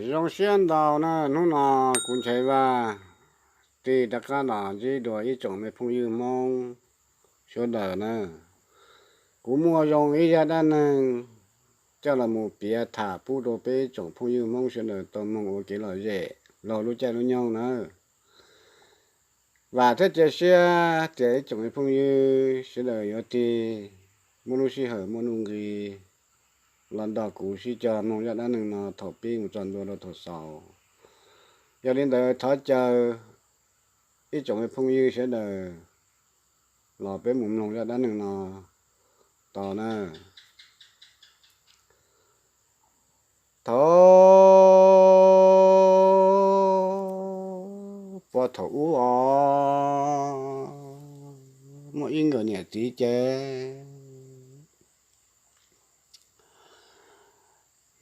Zoo siab ntau na, hnub no kuv Nchaiv Vaj thiaj rov qab los ntsib dua ib tsoom me phooj ywg Hmoob sawv daws na. Kuv muaj zoo ib zaj dab neeg coj los mus piav tham pub rau peb tsoom phooj ywg Hmoob sawv daws tau mloog ua kev lom zem laug lub caij lub nyoog na. Vam thiab cia siab tias ib tsoom me phooj ywg sawv daws yuav tig muaj lub sij hawm muaj nuj nqis los nrog kuv sib cog mloog zaj dab neeg no thaum pib mus txog ntua rau thaum xaus. Yog li ntawd thov caw ib tsoom me phooj ywg sawv daws los peb mus mloog zaj dab neeg no tau na. Thaum puag thaum ub os, muaj ib nkawm niam txiv ces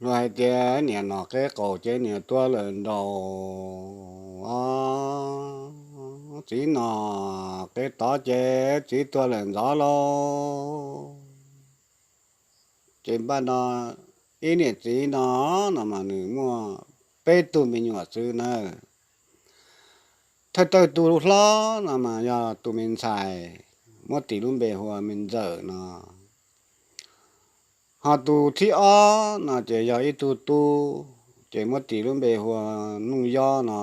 luag hais tias niam nom qeb qaum ces niam tuag lawm nraud, txiv nom qeb tod ces txiv tuag lawm ntxov lauj. Ces npaj no ib niam txiv no, no mas nws muaj peb tug me nyuam xwb na. Thawj thawj tus hlob no mas yog tus me ntxhais, muab tis lub npe hu ua me ntxawm no. Ho tus thib ob no ces yog ib tug tub, ces muab tis lub npe hu ua Nuj Yob no.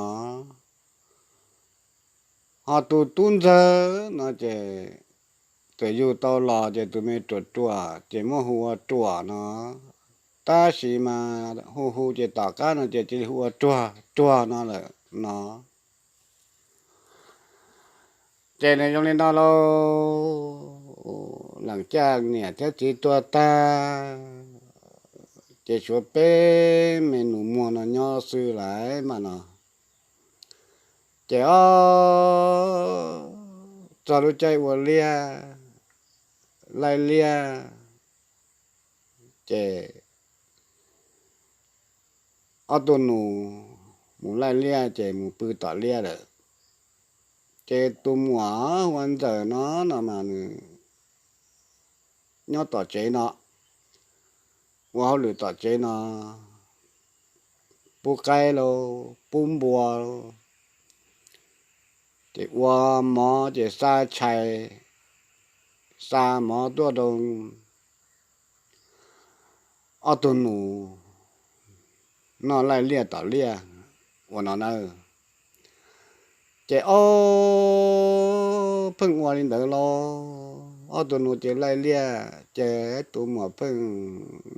Ho tus tub ntxawg no ces txawm yug tau los ces tus me ruam ruam ces muab hu ua Ruam no. Tab sis mas hu hu ces tom qab no ces cia li hu ua Ruag, Ruag no lawm no. Ces nws zoo li no lauj, leem caj niam thiab txiv tuag tag, ces tshuav peb me nus muag no nyob xwb lawm mas no. Ces ob txog lub caij ua liaj, laij liaj, ces ob tug nus mus laij liaj ces mus pw tom liaj lawm. Ces tus muam hu ua Ntxawm no, no mas nws nyob tom tsev no, ua hauj lwm tom tsev no, pub qaib lauj, pub npua lauj, ces ua mov ces xa tshais, xa mov tuaj rau ob tug nus noj laij liaj tom liaj ua no na. Ces ob pheej ua li ntawd lauj, ob tug nus ces laij liaj ces tus muam pheej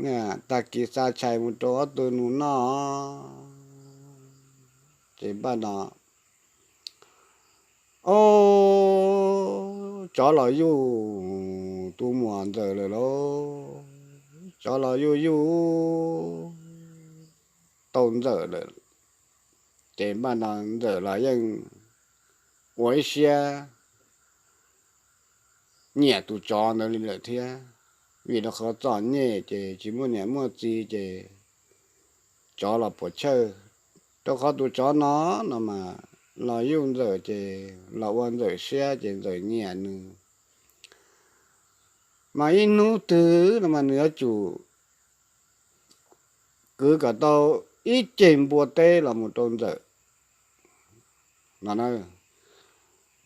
niaj tag kis xa tshais mus rau ob tug nus noj. Ces npaj no, ob, tsov los yuj tus muam Ntxawm lawm lauj, tsov los yuj yuj tau Ntxawm lawm. Ces npaj no Ntxawm los yeej ua ib siab nyiam tus tsov ntawd li lawm thiab, vim rau qhov txom nyem ces tsis muaj niam muaj txiv ces tsov los puas chawj. Rau qhov tus tsov no, no mas los yuj Ntxawm ces los ua Ntxawm siab ces Ntxawm nyiam nws. Mas ib hnub twg no mas nws yuav tsum kwv kom tau ib ceg npua teb los mus rau Ntxawm no.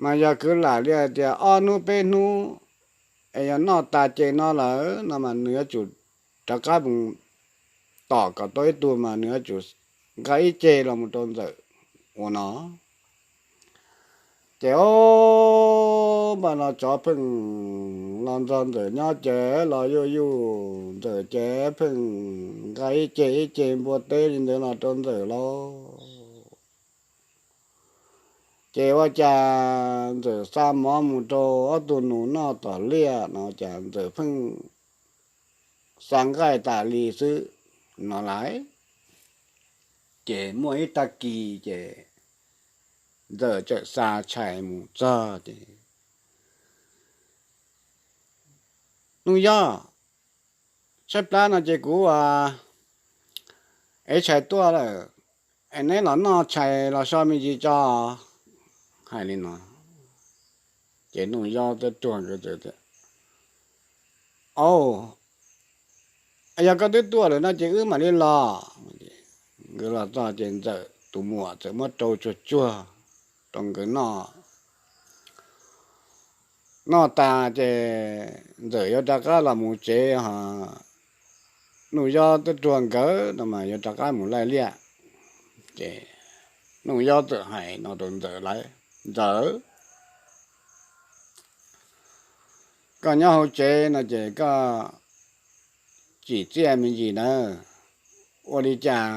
Mas yog kwv lam li hais tias ob hnub peb hnub es yog noj tas ceg no lawm no mas nws yuav tsum rov qab mus tom kom tau ib tug mas nws yuav tsum nqa ib ceg los mus rau Ntxawm ua no. Ces ob, npaj no tsov pheej los nrog Ntxawm nyob ces los yuj yuj Ntxawm ces pheej nqa ib ceg ib ceg npua teb li ntawd los rau Ntxawm lauj. Ces ua cas Ntxawm xa mov mus rau ob tug nus noj tom liaj no cas Ntxawm pheej xa nqaij tas li xwb no lauj. Ces muaj ib tag kis ces Ntxawm txawm xa tshais mus txog ces, Nuj Yob, tshaib plab no ces kuv ev tshais tuaj lawm, es neb los noj tshais los so me ntsis tso. Hais li no ces Nuj Yob tuaj ruag nkawd tias, Au, yog koj twb tuaj lawm no ces wb mam li los. Nkawd los txog ces Ntxawm tus muam txawm muab rau tsuag tsuag rau nkawd noj. Noj tas ces Ntxawm yuav rov qab los mus tsev ho Nuj Yob twb tuag nkawd no mas yuav rov qab mus laij liaj. Ces Nuj Yob txawm hais no rau Ntxawm lawv, Ntxawm, koj nyob hauv tsev no ces koj tsim txiaj me ntsis nawb. Ua li cas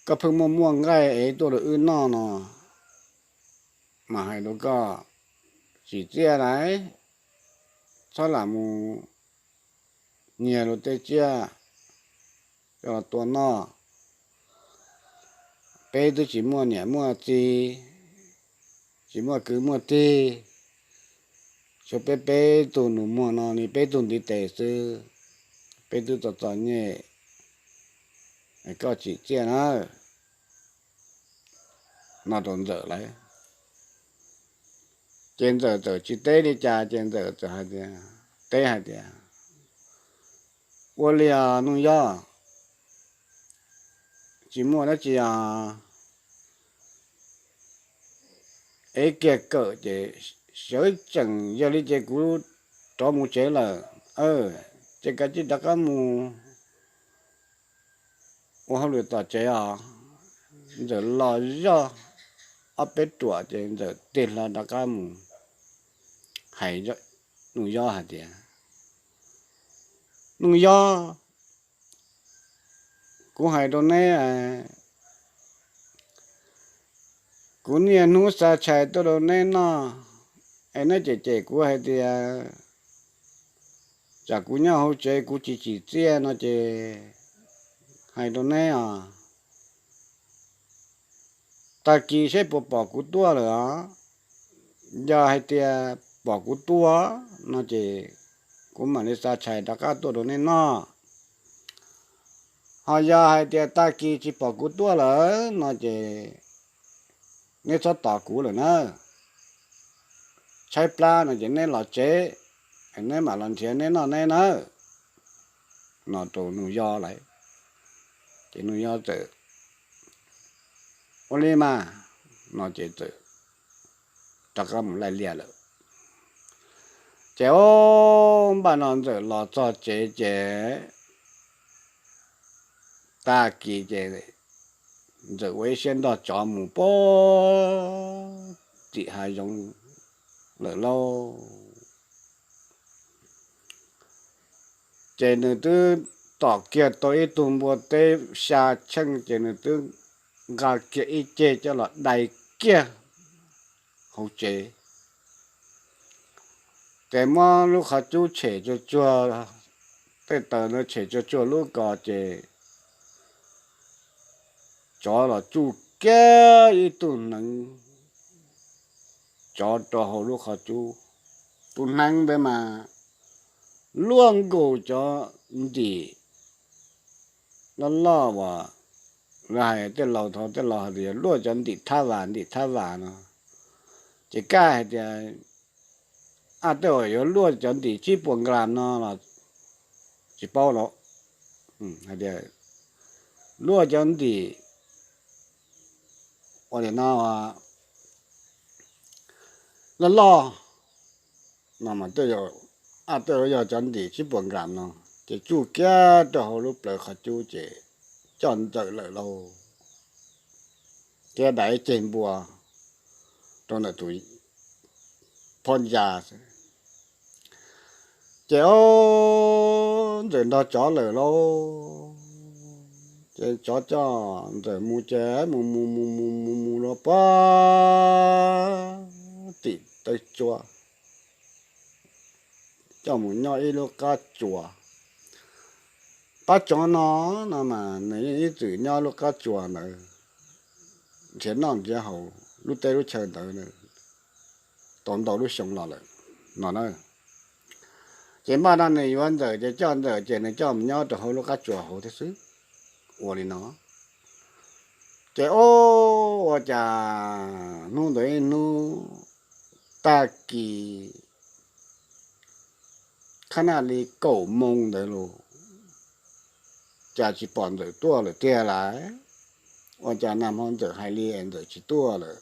koj pheej muaj muaj nqaij es tuaj rau wb noj no mas hais rau koj, tsim txiaj lawm, txhob lam mus nyiag luag tej tsiaj coj los tua noj. Peb twb tsis muaj niam muaj txiv, tsis muaj kwv muaj tij, tshuav peb peb tug nus muag no li peb tug ntiv tes xwb, peb twb txom txom nyem, koj tsim txiaj nawb, no rau Ntxawm lawv. Ces Ntxawm txawm tsis teb li cas ces Ntxawm txawm hais tias, teb hais tias, ua li os Nuj Yob, tsis muaj dab tsi os, ev kiag kawm ces sawv tsees, yog li ces kuv rov mus tsev lawm. Ces kav tsij rov qab mus ua hauj lwm tom tsev os. Ntxawm los zoj ob peb ruam ces Ntxawm tig hlo rov qab mus hais Nuj Yob hais tias, Nuj Yob, kuv hais rau neb, kuv niaj hnub xa tshais tuaj rau neb noj, es neb cem cem kuv hais tias tsam kuv nyob hauv tsev kuv tsis tsim txiaj no ces hais rau neb os, tag kis seb puas pom kuv tuaj lawm os. Yog hais tias pom kuv tuaj no ces kuv mam li xa tshais rov qab tuaj rau neb noj. Ho yog hais tias tag kis tsis pom kuv tuaj lawm no ces neb txhob tos kuv lawm na. Tshaib plab no ces neb los tsev, neb mam los nrhiav neb noj neb nawb, no rau Nuj Yob lawv. Ces Nuj Yob txawm, ua li mas, no ces txawm rov qab mus laij liaj lawm. Ces ob npaj no Ntxawm los txog tsev ces tag kis ces Ntxawm ua ib siab ntog tsov mus puag tim hav zoov lawm lauj. Ces nws twb tom kiag tau ib tug npua teb xya tsheej ces nws twb nqa kiag ib ceg coj los dai kiag hauv tsev. Ces muab lub qhov cub tshem tsuag tsuag, tej taws no tshem tsuag tsuag lub ko ces tsov los tsuj kiag ib tug hneev tsov rau hauv lub qhov cub. Tus hneev ntawd mas luaj nkaus cov ntim loj loj uas lawv hais, tej laus thaud tej laus hais tias luaj cov ntim thab vas, ntim thab vas no. Ces kaj hais tias, a, tej uas yuav luaj cov ntim tsib puas nkas no los tsis paub lawm. Hais tias luaj cov ntim ua li no loj loj no mas tej, a, tej yog cov ntim tsib puas nkas no, ces tsuj kiag rau hauv lub plawv qhov cub ces coj Ntxawm lawm lauj. Thiab dai ib ceg npua rau ntawm tus phab ntsa xwb. Ces ob, Ntxawm nrog tsov lawm lauj. Ces tsov coj Ntxawm mus ces mus mus mus mus mus mus los puag tim taw tsua, coj mus nyob ib lub qab tsuas. Pab tsov no, no mas nws yeej ib txwm nyob lub qab tsuas ntawd nrhiav noj nrhiav haus lub teb lub chaw ntawd tau ntau lub xyoo los lawm no na. Ces npaj no nws yuav Ntxawm ces coj Ntxawm ces nws coj mus nyob rau hauv lub qab tsuas hauv thiab xwb. Ua li no ces ua cas hnub ntawd ib hnub tag kis khab naj li kaum moo ntawd los, cas tsis pom Ntxawm tuaj lawm tiag lawm? Ua cas nag hmo Ntxawm hais li Ntxawm tsis tuaj lawm?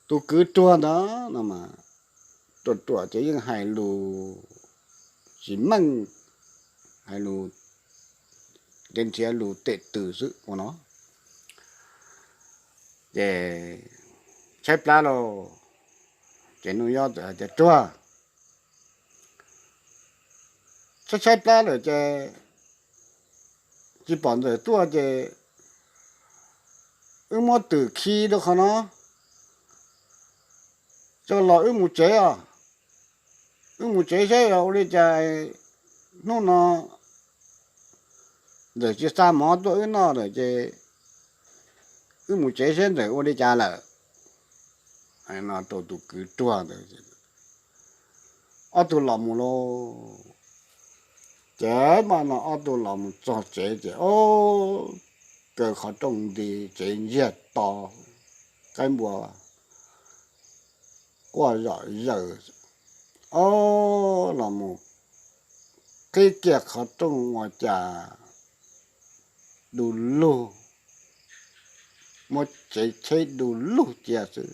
Tus kwv Ruag ntawd no mas ruam ruam ces yeej hais lus tsis meej, hais lus nrhiav lus tem tw xwb ua no. Ces tshaib plab lauj, ces Nuj Yob txawm hais tias, Ruag, tshaib tshaib plab lawm ces tsis pom Ntxawm tuaj ces wb muab twm khi rau qhov no, tso los wb mus tsev os. Wb mus tsev saib ua li cas, hnub no Ntxawm tsis xa mov tuaj wb noj lawm ces wb mus tsev saib Ntxawm ua li cas lawm. No rau tus kwv Ruag ntawd, ob tug los mus lauj. Ces mas no ob tug los mus txog tsev ces ob, kaw qhov rooj nti, tsev ntsiag to, qaib npua quaj zom zaws. Ob, los mus qhib kiag qhov rooj ua cas du lug, muab tsev cheb du lug cia xwb,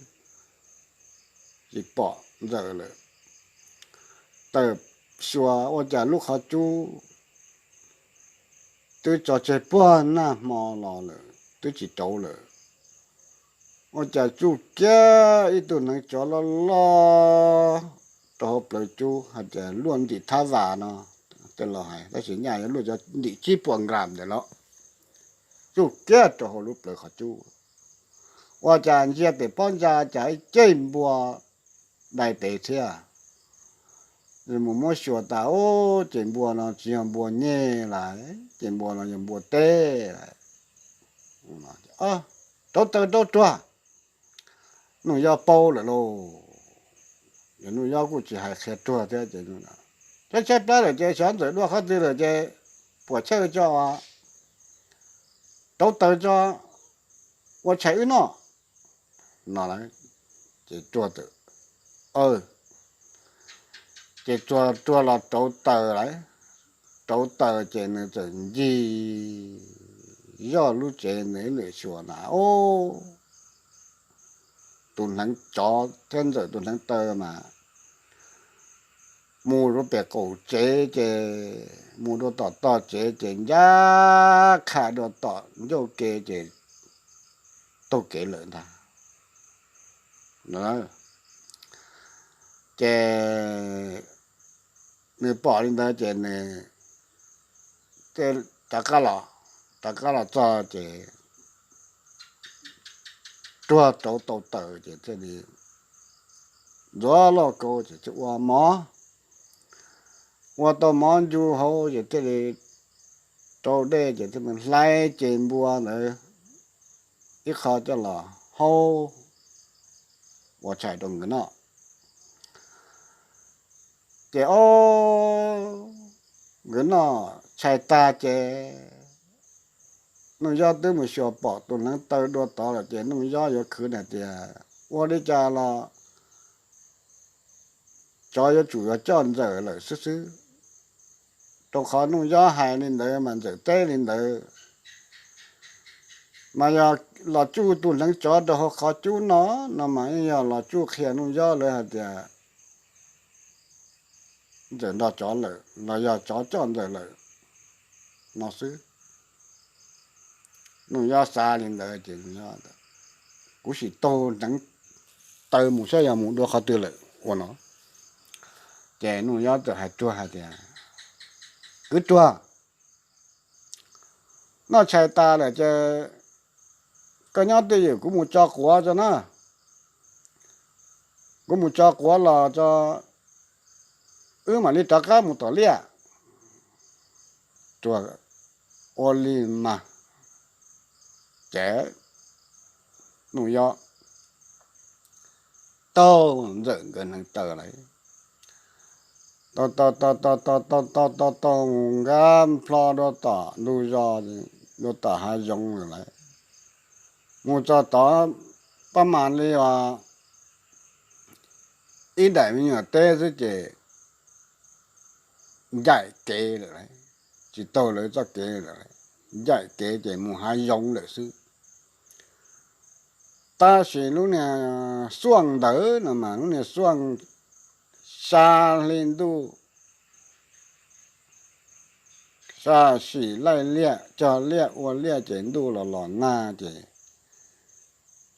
tsis pom Ntxawm lawm. Tawm xyuas ua cas lub qhov cub twb tso tseg puag nag hmo los lawm twb tsis rauv lawm. Ua cas tsuj kiag ib tug hneev tsov loj loj rau hauv plawv cub hais tias luaj ntim thab vas no, tej laus hais tab sis nyaj yuav luaj cov ntim tsib puas nkas ntawm los, tsuj kiag rau hauv lub plawv qhov cub. Ua cas ntsia pem pob ntsa cas ib ceg npua dai pem thiab. Mus muab xyuas tas, ub, ces npua no tsis yog npua nyeg lawm, ces npua no yog npua teb lawm. Rauv taws rau Ruag, Nuj Yob paub lawm lauj. Nuj Yob kuj tsis hais qhia Ruag thiab ces, Tshaib tshaib plab lawm ces xyov Ntxawm dua qhov twg lawm ces puam chawj tso, rauv taws tso, ua tshais wb noj no. Ces Ruag, ces Ruag los rauv taws lawm. Rauv taws ces nws txawm ncig zoj lub tsev nws ib lwm xyuas na, ub, tus hneev tsov thiab Ntxawm tus hneev taw mas mus rau pem qaum tsev ces mus rau tom tog tsev ces ncaj qha dua tom ncauj ke ces taug kev lawm ntag. Ces nws pom li ntawd ces nws rov qab los, rov qab los txog ces Ruag rauv tau taws ces thiaj li ntxuav lauj kaub ces thiaj ua mov, ua tau mov ncu hauv ces thiaj li rau dej ces thiaj li hlais ces npua ntawd ib qho coj los haub ua tshais rau nkawd noj. Ces ob, nkawd noj tshais tag ces Nuj Yob twb mus xyuas pom tus hneev taw dua tod lawm ces Nuj Yob yuav khwv hais tias ua li cas los tsov yuav tsum yuav coj Ntxawm lawm xwb xwb, rau qhov Nuj Yob hais li ntawd mas Ntxawm teb li ntawd. Mas yog los tsuj tus hneev tsov rau hauv qhov cub no, no mas yog los tsuj qhia Nuj Yob lawv hais tias Ntxawm nrog tsov lawm los yog tsov coj Ntxawm lawm no xwb. Nuj Yob xav li ntawd ces kuv sim taug hneev taw mus saib yog mus dua qhov twg lawm ua no. Ces Nuj Yob txawm hais Ruag hais tias, Kwv Ruag, noj tshais tas lawm ces koj nyob twj ywm kuv mus tso quav tso na. Kuv mus tso quav los tso, wb mam li rov qab mus tom liaj. Ruag ua li mas, ces Nuj Yob taug Ntxawm nkawd hneev taw lawm, taug taug taug taug taug taug taug taug taug mus nkag nplho dua tom ntug zos, dua tom hav zoov lawm. Mus txog tod pab mas li os ib daim me nyuam teb xwb ces ncaim kev lawm lauj. tsis taug lawv txoj kev lawm, ncaim kev ces mus hav zoov lawm xwb. Tab sis lub niag xuaj ntawd no mas lub niag xuaj sa hli ntuj, sa sim laij liaj cog liaj ua liaj ces ntuj los los nag ces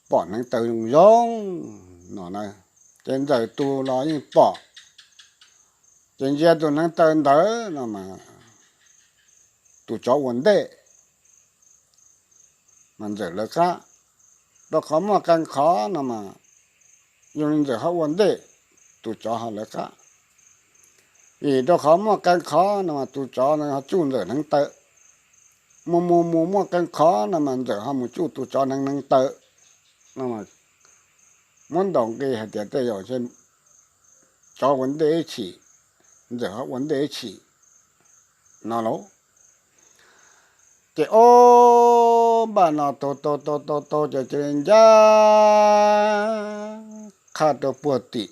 pom hneev taw zoo zoo no na, ces Ntxawm tus los yeej pom. Ces ntsia tus hneev taw ntawd no mas tus tsov ua ntej mas Ntxawm lawv qab, rau qhov muaj qee qhov no mas zoo li Ntxawm ho ua ntej, tus tsov ho lawv qab. Vim rau qhov muaj qee qhov no mas tus tsov ho tsuj Ntxawm hneev taw, mus mus mus muaj qee qhov no mas Ntxawm ho mus tsuj tus tsov hneev hneev taw no. Muab ntaus nqi hais tias tej zaum tsov ua ntej ib chim, Ntxawm ho ua ntej ib chim no lauj. Ces ob npaj no taug taug taug taug taug ces cia li ncaj qha rau puag tim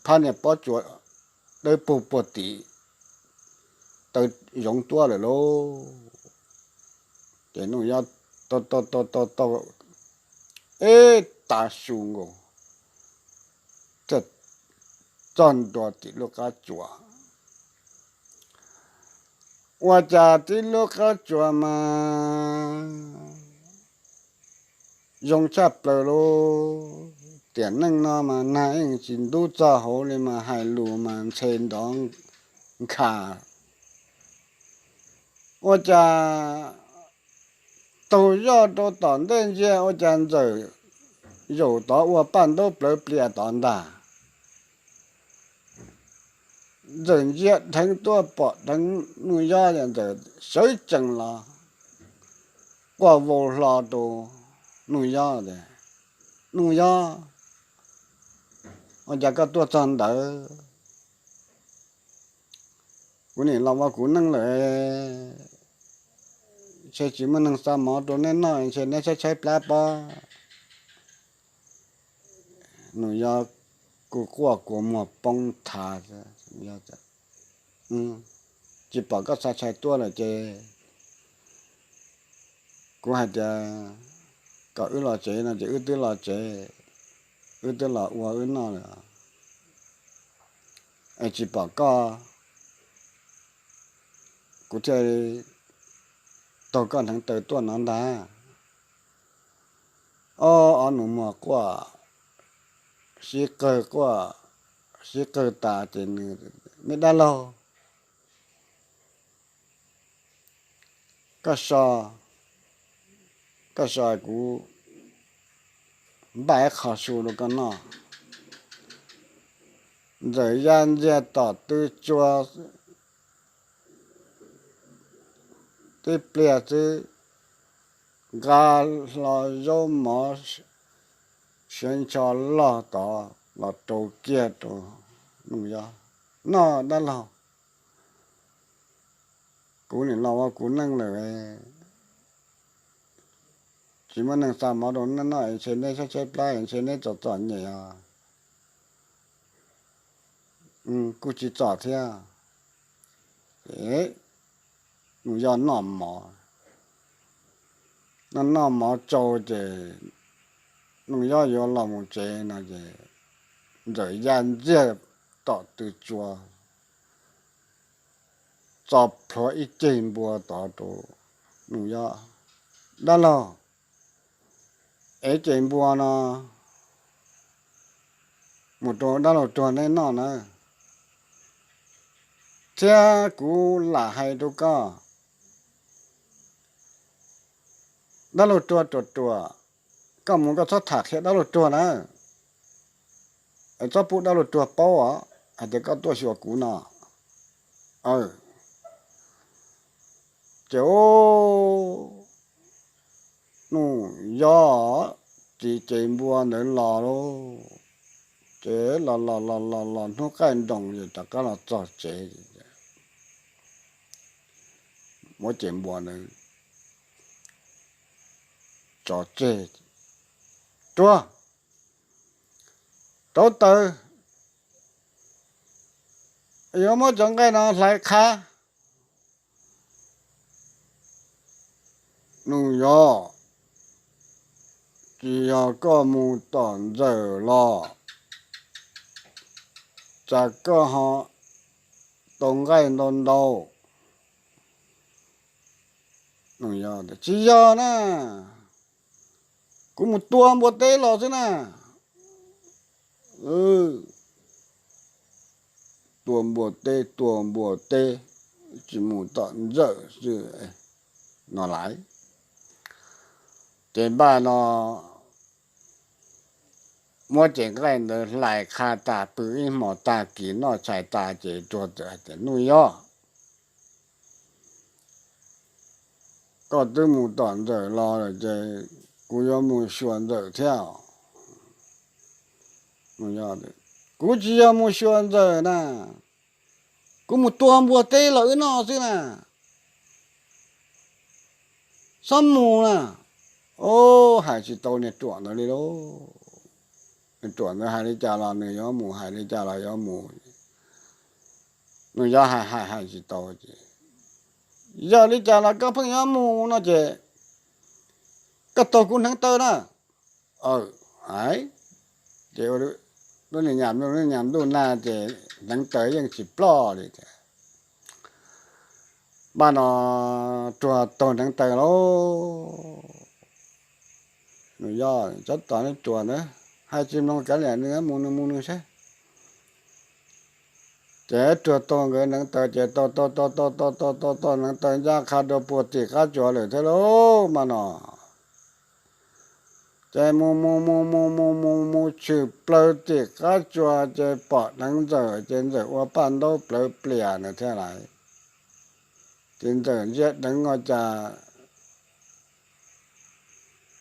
phab niag pob tsuas dawb paug puag tim taw zoov tuab lawm lauj. Ces Nuj Yob taug taug taug taug taug ib tav su nkaus thiaj txog ntua tim lub qab tsuas. Ua cas tib lub qab tsuas mas zoo tshaj plaws lauj. Tiam neej no mas nag yeej tsis ntub txog hauv li mas hais lus mas ntxhe nrov nkha. Ua cas taug zoj rau tom ntej ntsia ua cas Ntxawm zaum tod ua paj ntaub plawv plias tod ntag. Ntxawm ntsia dheev tuaj pom dheev Nuj Yob, Ntxawm sawv tsees los quaj vau hlo rau Nuj Yob tias, Nuj Yob, ua cas koj tuaj txog ntawd? Kuv nim los ua kuv neej lawm, ntshe tsis muaj neeg xa mov rau neb noj, ntshe neb tshaib tshaib plab pob. Nuj Yob kuj quaj kua muag poob thav. Tsis pom koj xa tshais tuaj lawm ces kuv hais tias kom wb los tsev no ces wb twb los tsev, wb twb los ua wb noj lawm es tsis pom koj, kuv thiaj taug koj hneev taw tuaj no ntag. Ob, ob nus muag quaj sib qawg, quaj sib qawg tas ces nws, Me dab laug, koj so, koj so kuv npaj ib qho su rau koj noj. Ntxawm ya ntxiag tom tw tsua tib pliag xwb, nqa hlo zaub mov siav ncho loj tod los rau kiag rau Nuj Yob, Noj dab laug, kuv nim los ua kuv neej lawm, tsis muaj neeg xa mov rau neb noj es ntshe neb tshaib tshaib plab es ntshe neb txom txom nyem os. Kuj tsis txom thiab. Nuj Yob noj mov, noj noj mov tsau ces Nuj Yob yuav los mus tsev no ces Ntxawm ya ntxiag tom tw tsua txo plhuav ib ceg npua tod rau Nuj Yob, Dab laug, es ceg npua no mus rau dab laug Ruag neb noj na. Thiab kuv lam hais rau koj, dab laug Ruag ruam ruam, koj mus koj txhob tham qhia dab laug Ruag na, es txhob pub dab laug Ruag paub os hais tias koj tuaj xyuas kuv no. Ces Nuj Yob txiv ceg npua ntawd los lauj, ces los los los los los hnub qaij nroos ces rov qab los txog tsev, muab ceg npua ntawd tso tseg, Ruag, rauv taws, yuav muab cov nqaij no hlais qhab. Nuj Yob, tsis yog koj mus tom Ntxawm los, tsam koj ho tau nqaij ntau ntau. Tsis yog na, kuv mus tua npua teb los xwb na. Tua npua teb, tua npua teb, tsis mus tom Ntxawm xwb no lais. Ces npaj no muab cev nqaij ntawd hlais qha tas pw ib hmos tag kis noj tshais tas ces Ruag txawm hais tias, Nuj Yob, koj twb mus tom Ntxawm los lawm ces kuv yuav mus xyuas Ntxawm thiab. Kuv tsis yog mus xyuas Ntxawm na, kuv mus tua npua teb los wb noj xwb na. Txhob mus na. Hais tsis tau niag ruam ntawd li lauj. Niag ruam ntawd hais li cas los nws yuav mus, hais li cas los yuav mus. Nuj Yob hais hais hais tsis tau ces, Yog li cas los koj pheej yuav mus no ces koj taug kuv hneev taw na. Ces lub niag nyam ntuj nag ces hneev taw yeej tsis ploj li. Npaj no Ruag taug hneev taw lauj. Nuj Yob, tsob tos neb Ruam na, hais tsis mloog kav liam nws, mus nws mus nws saib. Ces Ruag taug nkawd hneev taw ces taug taug taug taug taug taug taug taug hneev taw ncaj qha rau puag tim qab tsuas lawm thiab lauj mas no. Ces mus mus mus mus mus mus mus tshwm plaws tim qab tsuas ces pom deev Ntxawm ces Ntxawm ua paj ntaub plawv plias ntawd thiab lauj. Ces Ntxawm ntsia deev ua cas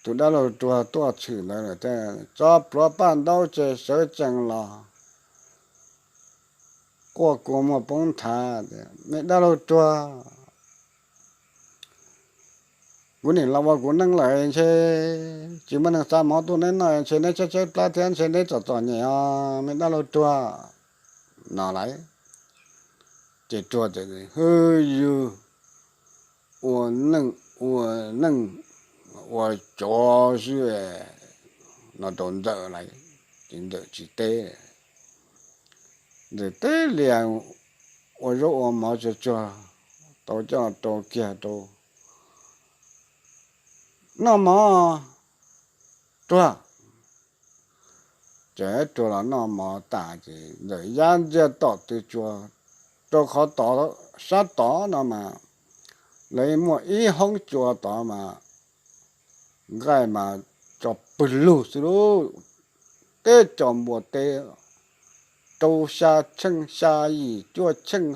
tus dab laug Ruag tuaj tshwm ntawd lawm thiab, tso pluav paj ntaub ces sawv tsees los quaj kua muag poob nthav tias, Me dab laug Ruag, kuv nim los ua kuv neej lawm ntshe tsis muaj neeg xa mov tuaj neb noj, ntshe neb tshaib tshaib plab thiab ntshe neb txom txom nyem os me dab laug Ruag no lauj. Ces Ruag tias, Hwj yug, ua neej ua neej ua tsov xwb no rau Ntxawm lauj. Ces Ntxawm tsis teb. Ntxawm teb lias ua zaub ua mov tsuag tsuag tau coj rau kiag rau, Noj mov, Ruag. Ces Ruag los noj mov tas ces Ntxawm yaj ntxiag tom tw tsua, rau qhov tod, sab tod no mas lawv muaj ib hoob tsua tod mas nqaij mas tso pwg lug xwb lauj. Teb co npua teb rau xya cheej xya yim cuaj cheej,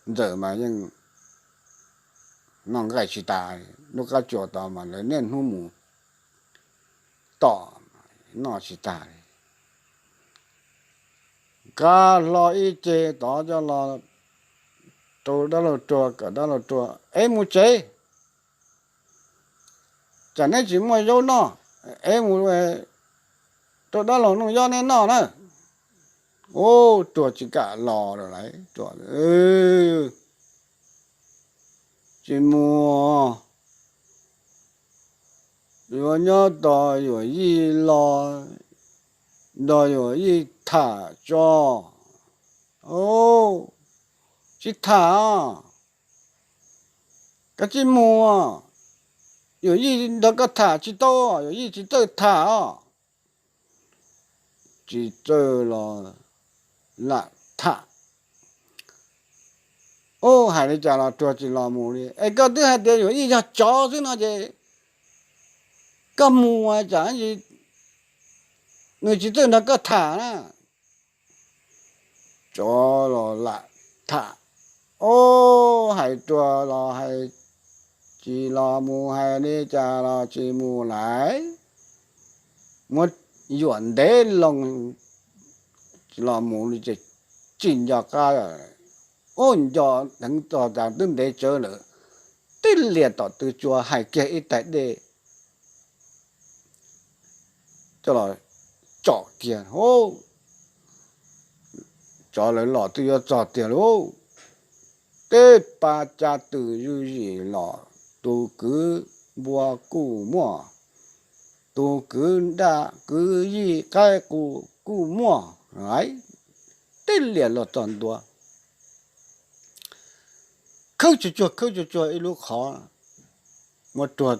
Ntxawm mas yeej noj nqaij tsis tas. Lub qab tsua tod mas lawv niaj hnub mus tom noj tsis tas li. Nqa hlo ib ce tod coj los rau dab laug Ruag kom dab laug Ruag ev mus tsev. Tsam neb tsis muaj zaub noj, ev mus rau dab laug Nuj Yob neb noj na. Ub, Ruag tsis kam los lawm lauj. Tsis mus, yuav nyob tos Yuam Yij los nrog Yuam Yij tham tso. Tsis tham, koj tsis mus, Yuam Yij nrog koj tham tsis tau, Yuam Yij tsis txawj tham os. Tsis txawj los lam tham. Ub, hais li cas los Ruag tsis los mus li. Es koj twb hais tias Yuam Yij yog tsov xwb no ces koj mus tsam nws tsis txawj nrog koj tham na. Tsov los lam tham. Ub, hais Ruag los hais tsis los mus, hais li cas los tsis mus lawm. Muab Yuam ntev loo tsis los mus li ces tsis nco qab. Ub, nco heev txog tas twb ntev tsawv lawm, tib lias tom tw tsua hais kiag ib tais dej coj los tsom kiag. Tsov lawv los twb yuav txog tiag lauj. Teb pa ca twm zuj zis los tus kwv npua kuj muaj, tus kwv daj kwv yij qaib qus kuj muaj, tib liam los txog ntua. Khawb tsuag tsuag khawb tsuag tsuag ib lub qhov, muab ruag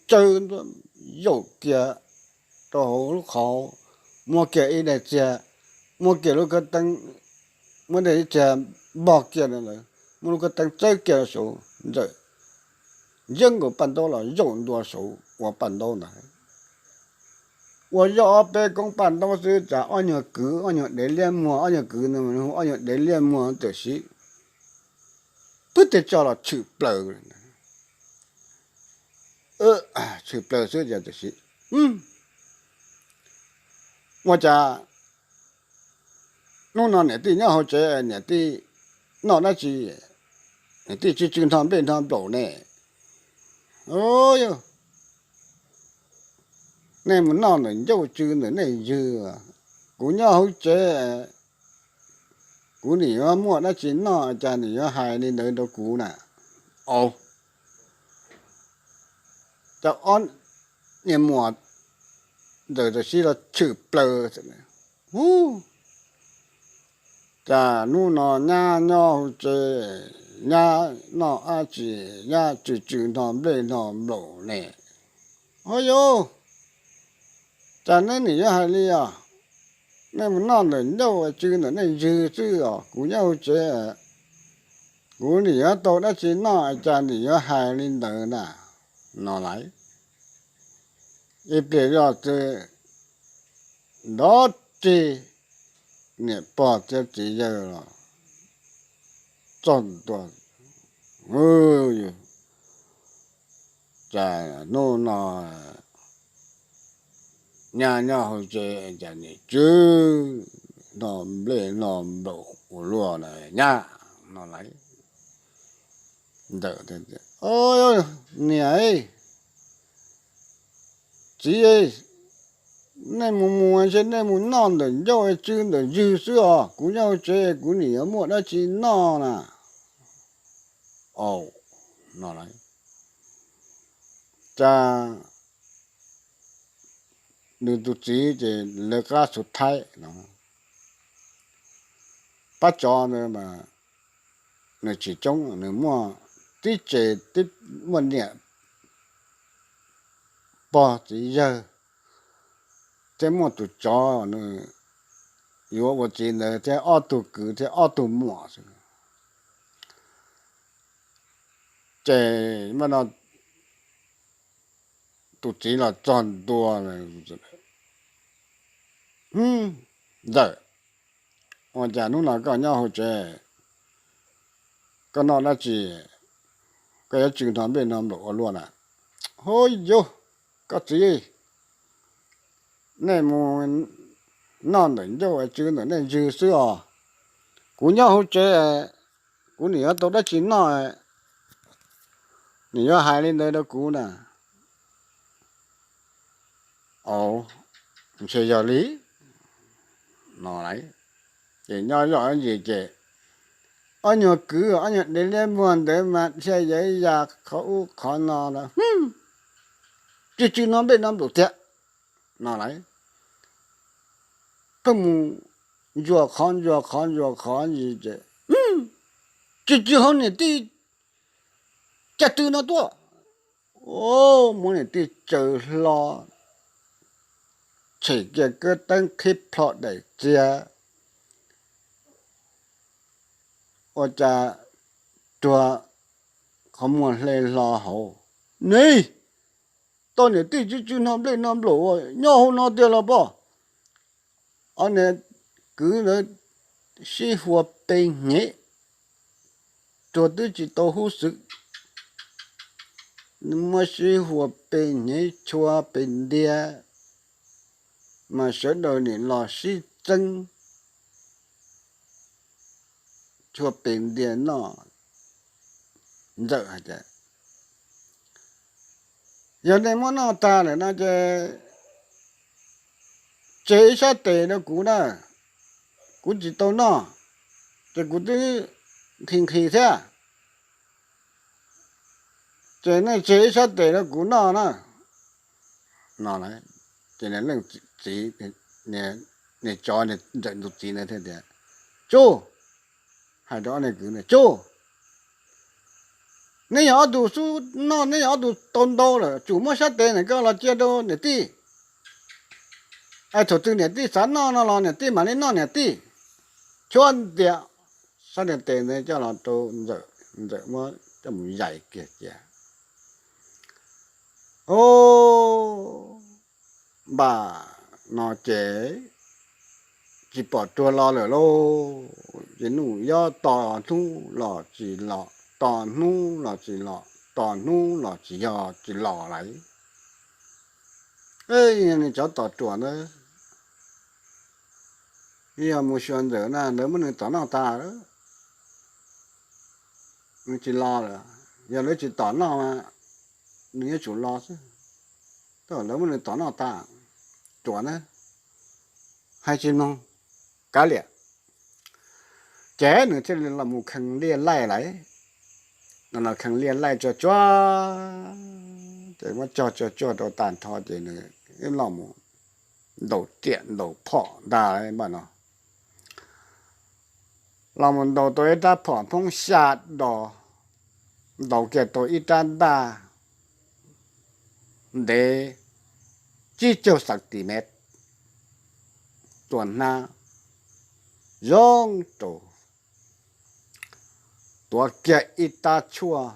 tsawb ntua, yaum kiag rau hauv lub qhov, muab kiag ib daim txiag, muab kiag lub kab teeb, muab daim txiag npog kiag, muab lub kab teeb txawb kiag rau saud, Ntxawm yeeb nkaus paj ntaub los yaum ntua saud ua paj ntaub ntag. Ua zoj ob peb koob paj ntaub xwb, cas ob nyuag kwv, ob nyuag dev liab muag, ob nyuag kwv no hu ob nyuag dev liab muag tam sim, pwb tej tso los tshwm plaws, tshwm plaws xwb ces tam sim, ua cas hnub no niam tij nyob hauv tsev, niam tij noj dab tsi, niam tij tsw tsw nrho nplej nrho nplaum ne? Yog, nej mus noj ntawm ncauj tsw ntawm nej ywg, kuv nyob hauv tsev, kuv nim yuav muaj dab tsi noj cas nim yuav hais li ntawd rau kuv na? Au, cas ob niag muam ntxawm tam sim los tshwm plaws, hu, cas hnub no nyab nyob hauv tsev, nyab noj dab tsi, nyab tsw tsw nrho nplej nrho nplaum ne? Ho yog, cas neb nim yuav hais li os? Nej mus noj ntawm ncauj tsw ntawm nej ywg xwb os, kuv nyob hauv tsev, kuv nim yuav tau dab tsi noj cas nim yuav hais li ntawd na? No lawm, ib pliag zoj twb nrov rig, niam pog thiab txiv yawg los txog ntua, cas hnub no nyab nyob hauv tsev cas nim tsw nrho nplej nrho nplaum ua luaj na nyab? No lawm, ntxawm, niam, txiv, nej mus mus es nej mus noj ntawm ncauj tsw ntawm ywg xwb os, kuv nyob hauv tsev kuv nim yuav muaj dab tsi noj na? Au, no lawm, cas nws tus txiv ces lawv qab xu thaib no, pab tsov ntawd mas nws tsis coob, nws muaj tib tsev, muaj niam pog txiv yawg, thiab muaj tus tsov nws yuav ua txiv ntawd thiab ob tug kwv thiab ob tug muam xwb. Ces mas no tus txiv los txog ntua, ntxawm, ua cas hnub no koj nyob hauv tsev, koj noj dab tsi, koj yuav tsw nrho nplej nrho nplaum ua luaj na? Hu, yog, koj txiv, nej mus noj ntawm ncauj tsw ntawm nej ywg xwb os, kuv nyob hauv tsev, kuv nim yuav tau dab tsi noj, nim yuav hais li ntawd rau kuv na? Au, ntshe yog li no lawm. Ces nyob zoj ib ntsis ces ob nyuag kwv ob nyuag dev liab muag ntawd mas thiaj yuav ya qhov ub qhov no los, tsw tsw nrho nplej nrho nplaum tiag no lawm. Pheej mus ntsuas qhov ntsuas qhov ntsuas qhov ntsis ces, tsw tsw hauv niam tij caj tw no tuaj, muab niam tij tsaws hlo, tshem kiag kab teeb qhib plho daim txiag, ua cas ruag qhov muag hle hlo hauv, ne, tau niam tij tsw tsw nrho nplej nrho nplaum uas nyob hauv no tiag los poj. Ob niag kwv ntawd sib hua pe hnyev, ruag twb tsis tau hub xwm, muab sib hua pe hnyev chua pe ntiag, mas sawv daws nim los sib txeeb chua pe ntiag noj. Ntxawm hais tias, yog nej muab noj tag lawm no ces tseg ib sab tes rau kuv na, kuv tsis tau noj, ces kuv twb nqhis nqhis thiab. Ces nej tseg ib sab tes rau kuv noj na. No, ces niag leej txiv, niag tsov, niag Ntxawm tus txiv ntawd thiaj tias, Tsuj, hais rau ob niag kwv, Tsuj, nej yog ob tug xub noj, nej yog ob tug tau ntau lawm, tsum muab sab tes ntawm ko los cia rau niam tij. Es thaum twg niam tij xav noj no los niam tij mam li noj niam tij. Chuab ntias sab tes ntawd coj los rau Ntxawm, Ntxawm muab coj mus yais kiag cia. Au, npaj no ces tsis pom tuag los lawm lauj. Ces Nuj Yob tos hnub los tsis los, tos hnub los tsis los, tos hnub los tsis yog tsis los lawm. Nws cov tom ruam ntawd, yog mus xyuas Ntxawm na, lawv muab nws tom noj tas, nws tsis los lawm. Yog lawv tsis tom noj, nws yuav tsum los xwb. Lawv muab nws tom noj tas, ruam na, hais tsis mloog, kav liam. Ces nws thiaj li los mus khees liaj laij lawm. Los khees liaj laij tsuag tsuag, ces muab cog tsuag tsuag rau tag nrho ces nws los mus ntaus riam ntaus phom ntag npaj no. Los mus ntaus tau ib rab phom phoob xya dos, ntaus kiag tau ib rab ntaj ntev tsib caug xas tis mev, tua hnab zoo rau, tuav kiag ib rab tshuaj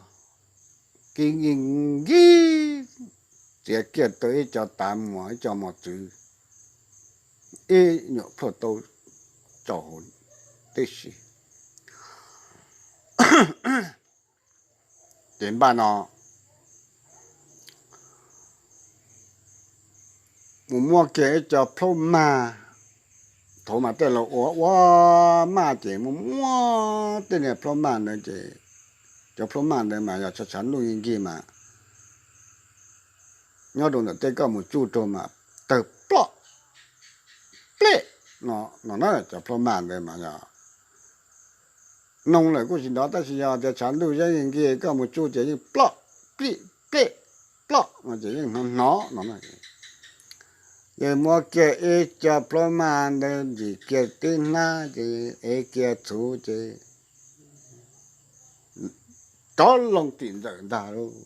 kib nkig nkig, txiav kiag tau ib co tav muag ib co mos txwv, ib nyuam plhuaj taub tsaus huv tib si. Ces npaj no mus muab kiag ib co plaub mag, thaum mas tej laus ua ua maj ces mus muab tej niag plaub mag ntawd ces cov plaub mag ntawd mas yog tshav tshav ntuj nkig mas nyob rau ntawm tej koj mus tsuj rau mas tawg ploj plej no na. Cov plaub mag ntawd mas yog noog lawm kuj tsis nrov tab sis yog tias tshav ntuj yeeb nkig koj mus tsuj ces yeej ploj plij plej ploj no ces yeej hnov hnov no. Ces muab kiag ib co plaub mag ntawd ntsim kiag tib hnab ces ev kiag txhuv ces rov loo tim Ntxawm ntag lauj.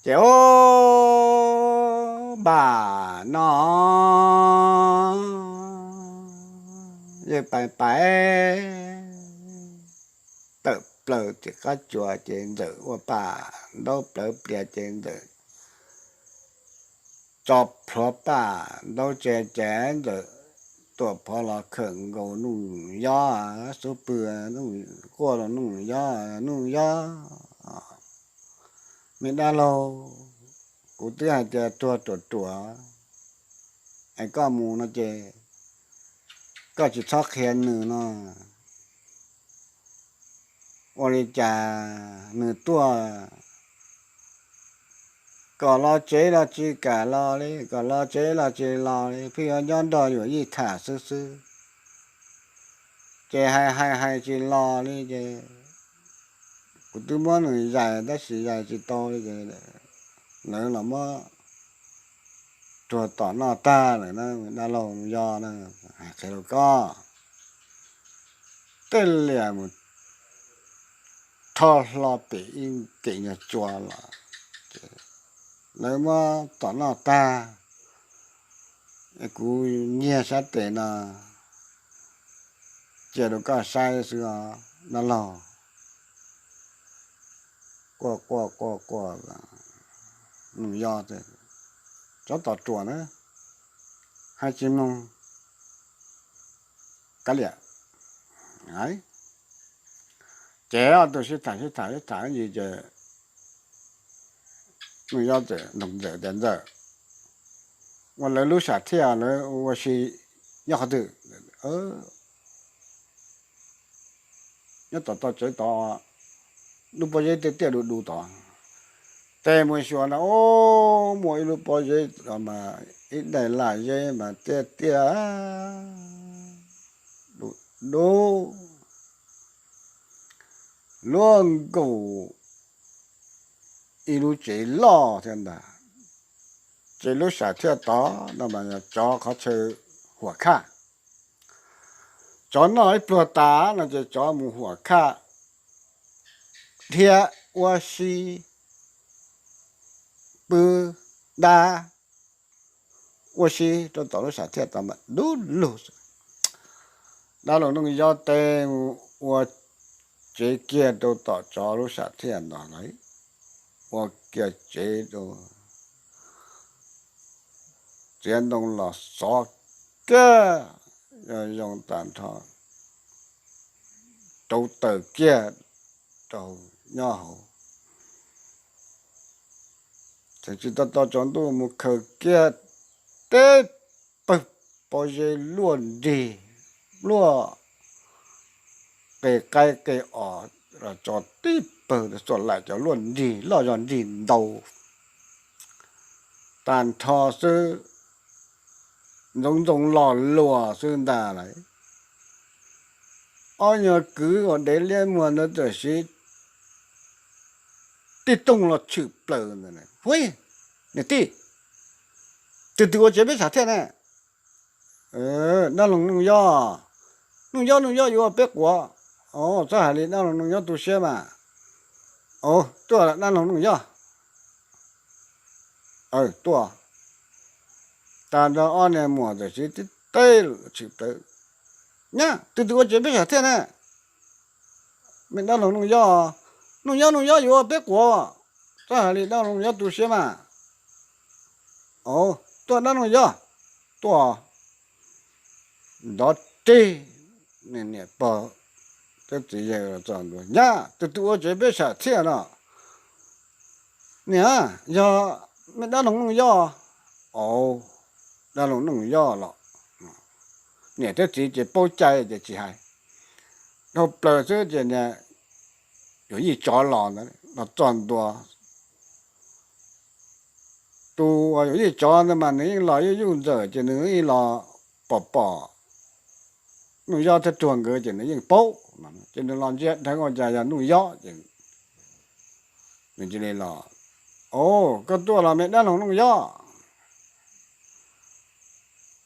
Ces ua npaj no, yeej pais pais tawm plaws tim qab tsuas ces Ntxawm ua paj ntaub plawv plias ces Ntxawm tso plhuav paj ntaub tseg ces Ntxawm tuam phov los khawm nkaus Nuj Yob xub pwg, quaj rau Nuj Yob, Nuj Yob, me dab laug, kuv twb hais tias tuag ruam ruam es koj mus no ces koj tsis txhob qhia nws no. Ua li cas nws tuaj kom los tsev los tsis kam los li, kom los tsev los tsis los li, pheej yuav nyob nrog yawm yij tham xwb xwb. Ces hais hais hais tsis los li ces kuv twb muab nws yais tab sis yais tsis tau li ces lawv los muab tuag tom noj tag lawm na, dab laug Nuj Yob na, hais qhia rau koj. Tej liam mus rho hlo pem ib kem nyuag tsua los, lawv muab tom noj tag, kuv nyiag sab tes no cia rau koj saib xwb os dab laug. Quaj quaj quaj quaj, Nuj Yob, tsov tom ruam na, hais tsis mloog, kav liam. Ces ob tug sib tham sib tham sib tham ntsis ces Nuj Yob txawm nug Ntxawm tias, Ntxawm, ua lawv lub sam thiaj lawv ua si nyob qhov twg? Nyob tom toj tsev tod, lub pob zeb tiaj tiaj du du tod. Ces mus xyuas na, ub, muaj ib lub pob zeb mas ib daim laj zeb mas tiaj tiaj du du, luaj nkaus ib lub tsev loj thiab ntag. Ces lub sam thiaj tod no mas yog tsov qhov chaw huam khaj. Tsov noj ib pluag tas no ces tsov mus huam khaj thiab ua si pw dab, ua si rau tom lub sam thiaj tod mas dub lug. Dab laug Nuj Yob teb mus ua tsev kiag rau tom tsov lub sam thiaj ntawd lawm, ua kiag tsev rau, txiav ntoo los xov kiag, yog zoo tag nrho, rauv taws kiag rau nyob hauv. Tseem tsis tau tau tsaus ntuj mus khaws kiag teb pawg pob zeb luaj nrig, luaj qe qaib qe os los tso tib pawg xuas laim cov luaj nrig loj zog nrig ntau tag nrho xwb, ntxoov ntxoo los luas xwb ntag lawm. Ob nyuag kwv uas dev liab muag ntawd tam sim tib tooj los tshwm plaws ntawd, hu, niam tij, twg twg ua tsev peb sam thiaj ne? Dab laug Nuj Yob. Nuj Yob, Nuj Yob yuav peb quav. Txhob hais li, dab laug Nuj Yob tu siab mas. Tuaj, dab laug Nuj Yob. Tuaj. Tag nrho ob niag muam tam sim tib teb tshwm plaws, nyab, twg twg ua tsev peb sam thiaj ne? Me dab laug Nuj Yob. Nuj Yob, Nuj Yob yuav peb quav. Txhob hais li, dab laug Nuj Yob tu siab mas. Tuaj, dab laug Nuj Yob. Tuaj. Nrov rig, niam pog thiab txiv yawg los txog ntua, nyab, twg twg ua tsev peb sam thiaj no? Niam, yog me dab laug Nuj Yob. Dab laug Nuj Yob los, niam thiab txiv ces paub cai ces tsis hais, dhau plaws xwb ces niag Yuam Yij tsov los ntawd los txog ntua. Tus uas Yuam Yij tsov ntawd mas nws yeej los yuj yuj ntxawm ces nws yeej los pom pom Nuj Yob thiab Ruag nkawd ces nws yeej paub, ces nws los ntsia dheev ua cas yog Nuj Yob ces nws cia li los, Au, koj tuaj los me dab laug Nuj Yob?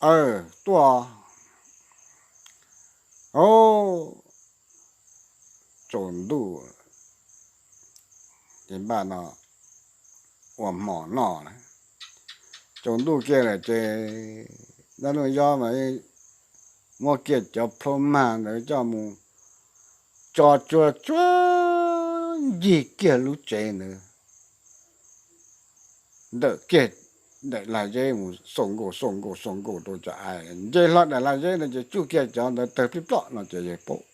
Aw, tuaj. Au, tsaus ntuj, ces npaj no ua hmo noj lawm. Tsaus ntuj kiag lawm ces dab laug Nuj Yob mas muab kiag cov plhaub mag ntawd coj mus tso tsuag tsuag ncig kiag lub tsev ntawd, ntawm kiag daim lag zeb mus xaus nkaus xaus nkaus xaus nkaus rau cov av, nce hlo daim lag zeb ntawd ces tsuj kiag cov ntawd tawg plib ploj no ces yawg paub.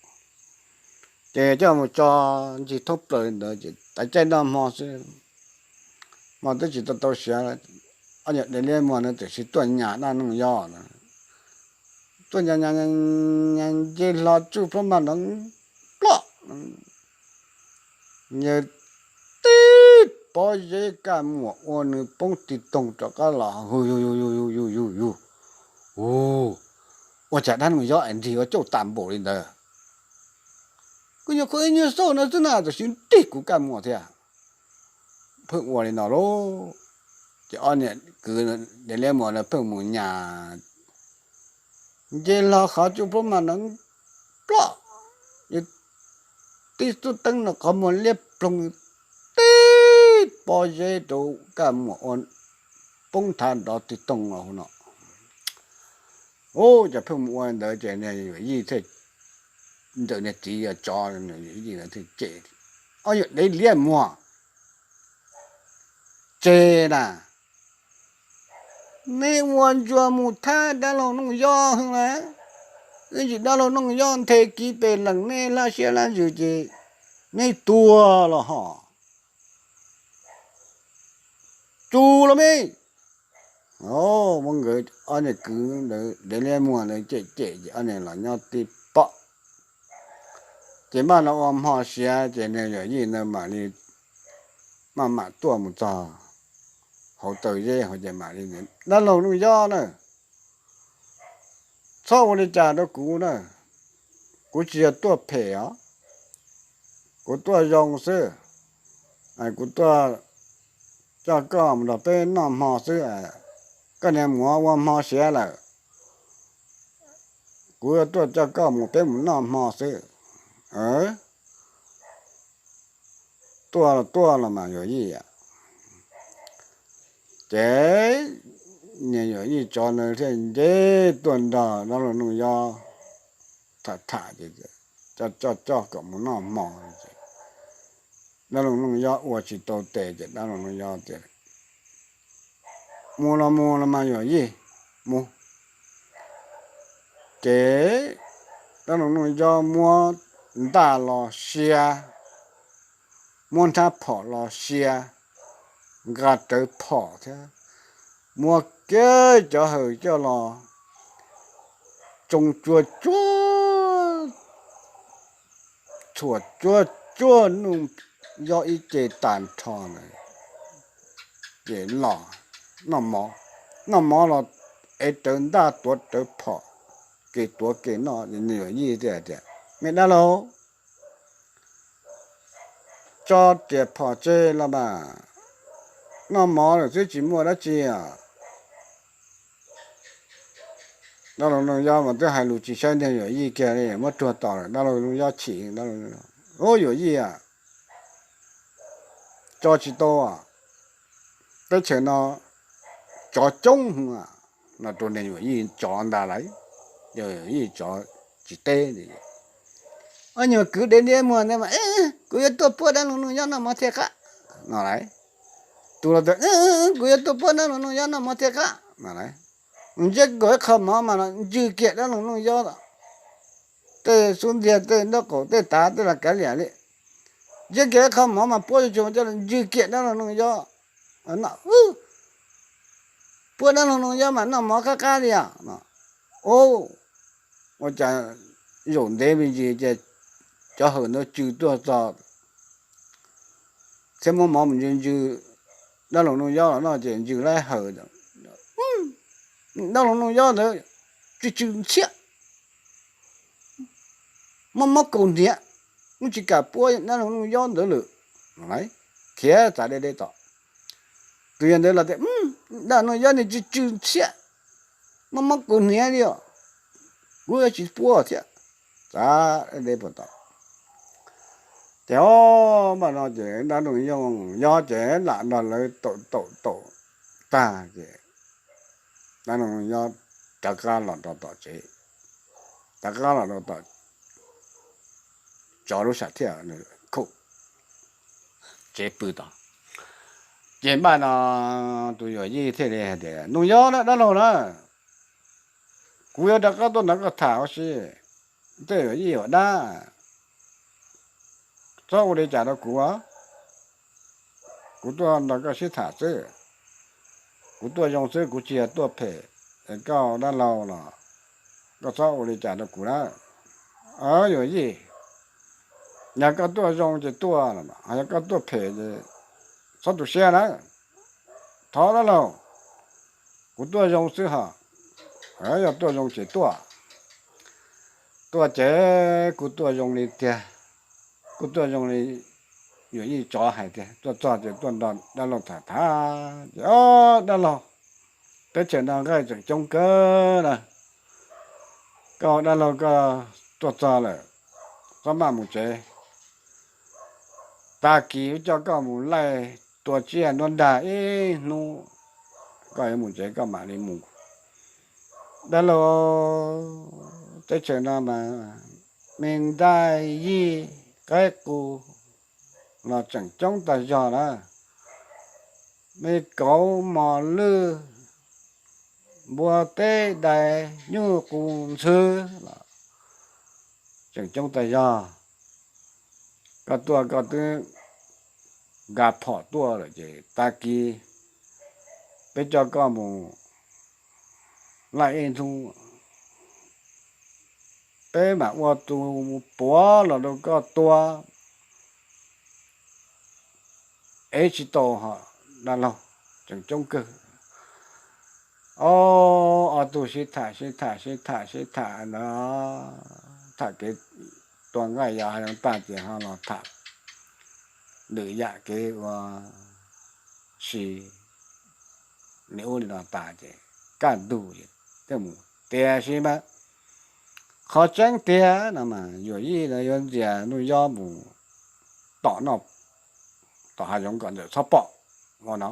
Ces coj mus tso ncig thoob plaws ntawd ces tav caij noj hmo xwb, hmo twb tsis tau tau siav, ob niag dev liab muag ntawd tam sim tuaj nyas dab laug Nuj Yob, tuaj nyas nyas nyas nce hlo tsuj plhaub mag nrov ploj, yawg tib pob zeb kaj muam ua nws poob tig toog rov qab los hu yug yug yug yug yug yug yug. Ua cas dab laug Nuj Yob es nrig ua cauj tas npaum li ntawd? Kuv nyuam qhuav ib nyuag xauj no xwb na tam sim nrig kuv kaj muam thiab. Pheej ua li no lauj, ces ob niag kwv dev liab muag no pheej mus nyas, nce hlo qhov tsuj plhaub mag nrov ploj, tib xub teeb no qhov muag liab ploog, tib pob zeb rau kaj muam ua poob thav nrov tig toog los no. Ua cas pheej mus ua ntawd ces niag Yuam Yij thiaj, ntawm niag txiv yawg tsov, Yuam Yij thiaj cem, Ob yawg dev liab muag, tseg na, nej ua ntsuag mus thab dab laug Nuj Yob heev na, ib tsam dab laug Nuj Yob nthe kiv pem lees nej laj siab laj ntsws ces nej tuag los hos. Tsus los me. Muab nkawd ob niag kwv ntawd dev liab muag ntawd cem cem ces ob niag los nyob tib pob. Ces npaj no ua hmo siav ces niag Yuam Yij ntawd mam li maj mam tuaj mus txog hauv taw zeb hauv ces mam li, Dab laug Nuj Yob na, txhob ua li cas rau kuv na, kuv tsis yog tuaj phem os, kuv tuaj zoo xwb, kuv tuaj coj koj mus nrog peb noj hmo xwb. Koj niag muam ua hmo siav lawm, kuv yuav tuaj coj koj mus peb mus noj hmo xwb. Tuaj los tuaj los mas Yuam Yij. Ces niag Yuam Yij tsov nws thiaj nce tuaj nrog dab laug Nuj Yob tham tham, coj coj kom mus noj hmo. Dab laug Nuj Yob ua tsis tau tes ces dab laug Nuj Yob tias, mus los mus los mas Yuam Yij, mus. Ces dab laug Nuj Yob muab ntaj los sia, muab nrhab phom los sia, nqa rawv phom thiab, muab kiag cov hawm coj los tsoo tsuag tsuag, txhuam tsuag tsuag Nuj Yob ib ce tag nrho na, ces los noj mov los ev rawv ntaj tuav rawv phom, kev tuav kev noj. Yuam Yij thiaj tias, me dab laug, tso riam phom tseg los mas, noj mov lawm xwb tsis muaj dab tsi os. Dab laug Nuj Yob mas twb hais lus tsis saib niag Yuam Yij kiag li, muab ruag tom lawm. Dab laug Nuj Yob chim, ub Yuam Yij, tso tsis tau, teb chaws no tsov coob hwv, no rau niag Yuam Yij tsov ntag lauj. Yuam Yij tsov tsis teb li, ob nyuag kwv dev liab muag ntawd mas, kuv yuav tuaj puab dab laug Nuj Yob noj mov thiaj qab no lauj. Tus los tias, kuv yuav tuaj puab dab laug Nuj Yob noj mov thiaj qab no lauj. Ntsib nkaus ib qho mov mas los ntsws kiag dab laug Nuj Yob tej xub ntiag tej nraub qaum tej tav tej los kav liam li. Ntsib kiag ib qho mov mas puab tsuag tsuag coj los ntsws kiag dab laug Nuj Yob noj. Puab dab laug Nuj Yob mas noj mov qab qab li os. Ub, ua cas zaum ntev me ntsis ces cov hawm ntawd tsw tuaj txog thiab muab mov mus ntsws ntsws dab laug Nuj Yob los noj ces ntsws laib hawm. Dab laug Nuj Yob ntawd tsw tsw ntxhiab, mob mob kaus hniav, ub tsis kam puab dab laug Nuj Yob ntawd lawm. Khiav txav deb deb tom. Tus yawg ntawd los tias, dab laug Nuj Yob nws tsw tsw ntxhiab, mob mob kaus hniav li os, kuv yuav tsis puab thiab. Txav deb deb puag tom. Ces o, npaj no ces dab laug Nuj Yob ces lam nrog lawv taum taum taum tag ces dab laug Nuj Yob rov qab los rau tom tsev, rov qab los rau tom tsov lub sam thiaj khuj tsev pw tod. Ces npaj no tus Yuam Yij thiaj li hais tias, Nuj Yob na, dab laug na, kuv yuav rov qab tuaj nrog koj tham ua si. Tej Yuam Yij ua dab, txhob ua li cas rau kuv, kuv tuaj nrog koj sib tham xwb. Kuv tuaj zoo xwb, kuv tsis yog tuaj phem. Koj dab laug los koj txhob ua li cas rau kuv na. Yuam Yij, yog koj tuaj zoo ces tuaj, yog koj tuaj phem ces txhob tu siab na. Thov dab laug, kuv tuaj zoo xwb hos. Yog tuaj zoo ces tuaj. Tuaj ces kuv tuaj zoo li tiag, kuv tuaj zoo li Yuam Yij tsov hais tiag. Tuaj txog ces tuaj nrog dab laug tham tham ces, o, dab laug, teb chaws no nqaij tseem coob kawg na. Koj dab laug koj tuaj txog lawm, txhob maj mus tsev. Tag kis coj koj mus laij tua tsiaj nruab nrag ib hnub, koj yuav mus tsev koj mam li mus. Dab laug, teb chaws no mas me ntaj yij qaib qus los tseem coob tag zog na. Me kauv mos lwj, npua teb dais nyuj qus ntxhw los tseem coob tag zog. Koj tuaj koj twb nqa phom tuaj lawm ces tag kis peb coj koj mus laij ib hnub, peb mam ua tus puav los rau koj tua. Ev tsis tau hos dab laug, tseem coob kawg. O, ob tug sib tham sib tham sib tham sib tham ntawd, tham kev tua nqaij yos hav zoov tag ces ho los tham lwm yam kev ua si li ub li no tas ces kaj ntug ces thiaj mus. Tiam sis mas qhov tseeb tiag no mas Yuam Yij yuav ntxias Nuj Yob mus tom noj tom hav zoov kom Ntxawm txhob pom ua no.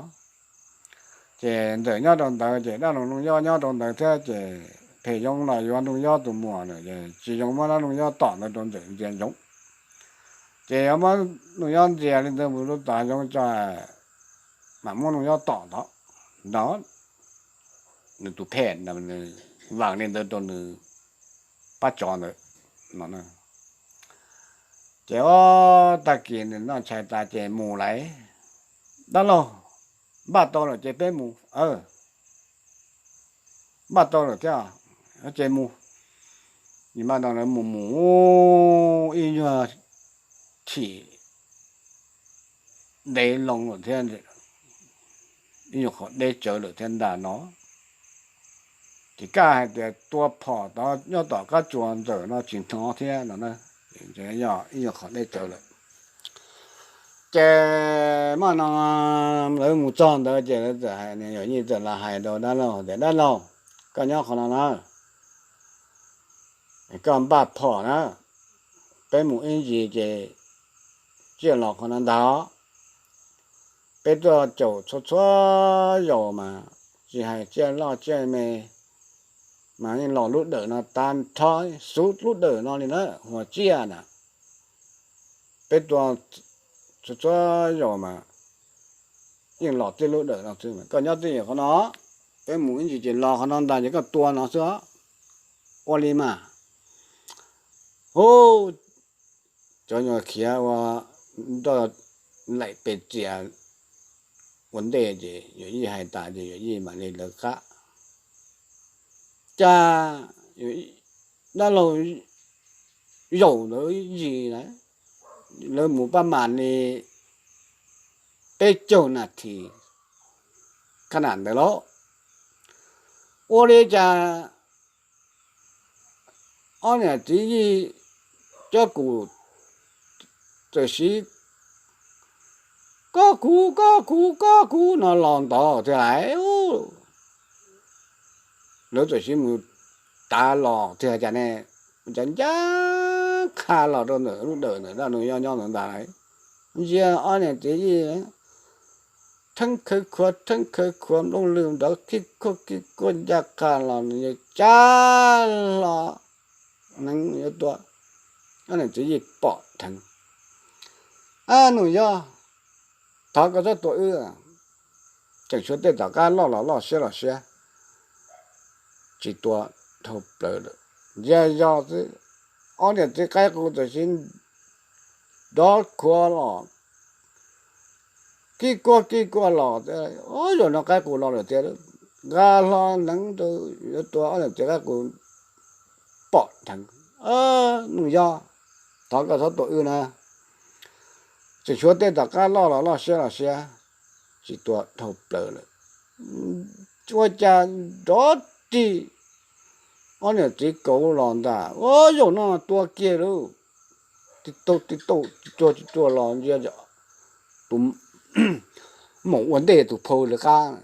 Ces Ntxawm nyob rau ntawd ces dab laug Nuj Yob nyob rau ntawd thiab ces phem zoo los yuav Nuj Yob tus muam lawm ces tsis zoo muab dab laug Nuj Yob tom ntawd rau Ntxawm ntxias ntsoov. Ces yuav muab Nuj Yob ntxias li ntawd mus rau tom hav zoov tso mam muab Nuj Yob tom tod nrog nws tus phem, vam li ntawd rau nws pab tsov ntawd no. Ces ob tag kis nws noj tshais tas ces mus lawm. Dab laug, npaj tau lawm ces peb mus. Npaj tau lawm thiab ces mus. Npaj tau lawm mus mus ib nyuag chim ntev loo lawm thiab, ib nyuag qhov deb tsawv lawm thiab ntag no. Ces kaj hais tias tua phom tod nyob tom qab tsuas Ntxawm no tsis hnov thiab no, yog ib nyuag qhov deb tsawv lawm. Ces mas no lawv mus txog ntawd ces lawv txawm hais, Yuam Yij txawm los hais rau dab laug tias, Dab laug, koj nyob qhov no na, koj npaj phom na, peb mus ib ntsis ces tsiaj los qhov no ntag. Peb tuaj caum txhua txhua zaus mas tsis hais tsiaj loj tsiaj me mas yeej los lub dawm no tag nrho, xub lub dawm no li na, huas tsiaj na. Peb tua txhua txhua zaus mas yeej los tib lub dawm no xwb. Koj nyob twj ywm qhov no, peb mus ib ntsis ces los qhov no ntag ces koj tua no xwb os. Ua li mas, hu, cov nyuag khiav ua nroj laim pes txias ua ntej ces Yuam Yij hais tas ces Yuam Yij mam li lawv qab. Cas dab laug zaum ntawd zis na, lawv mus pab mam li peb caug nas this kha nam ntawd lauj. Ua li cas ob niam txiv Yij cob kus txawm siv koj kuv koj kuv koj kuv no los ntawd thiab lauj. Lawv txawm siv mus tav los thiab cas ne, cas ncaj qha los rau ntawm lub dawm ntawm dab laug nyob nyob ntawd ntag lauj. Ntsia ob niam txiv Yij theeb khawv khuav theeb khawv khuav nplooj lwg nrawd khib khuaj khib khuaj ncaj qha los nws yuav cab hlo hneev yuav tua. Ob niam txiv Yij pom dheev, Ab Nuj Yob, thov koj txhob tua wb, tseem tshuav tej tom qab loj los loj siab los siab, tsis tua dhau plaws lawm. Ntsia zog xwb, ob niam txiv qaib qus txawm siv nrov khuav los kib kuaj kib kuaj los, zaum no qaib qus los lawm tiag, nqa hlo hneev rau yuav tua ob niam txiv qaib qus pom dheev. Nuj Yob, thov koj txhob tua wb na, tseem tshuav tej tom qab loj los loj siab los siab, tsis tua dhau plaws lawm. Ua cas nrov rig, ob niam txiv kauv los ntag, ua zaum no tua kiag lauj. Tib tug tib tug tsis cuag tsis cuag los ntsia tus maum ua ntej tus phau lawv qab,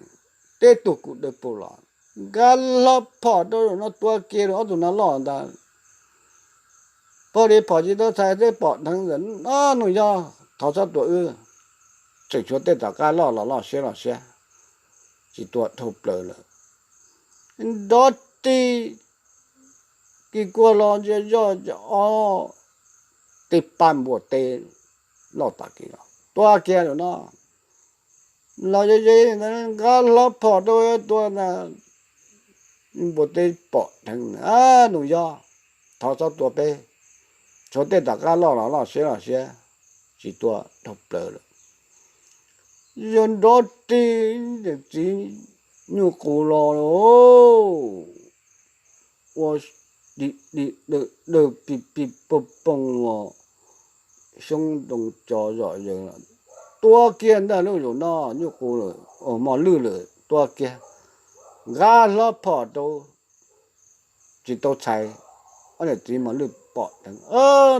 teb tug kuj dawb paug los, nqa hlo phom rau zaum no tua kiag lauj, ob tug no loj ntag. Pog li phom tsis tau txhais xwb pom dheev ntawm no, Nuj Yob, thov txhob tua wb, tseem tshuav tej tom qab loj los loj siab los siab, tsis tua dhau plaws lawm. Nrov rig, kib kuaj los ntsia zoj, o, tej paj npua teb loj tam kis los tua kiag lawm no. Los ze ze ntawd nqa hlo phom rau tua ntag, npua teb pom dheev, Nuj Yob, thov txhob tua peb, tshuav tej tom qab loj los loj siab los siab, tsis tua dhau plaws lawm. Yog nrov rig, niam txiv nyuj qus los, ua di di dawg dawg pig pig poog poog los, xyoob ntoo co zom zaws, tua kiag ntag lauj. Zaum no nyuj qus lawm, mos lwj lawm, tua kiag, nqa hlo phom rau, tsis tau txhais, ob niam txiv mos lwj pom dheev,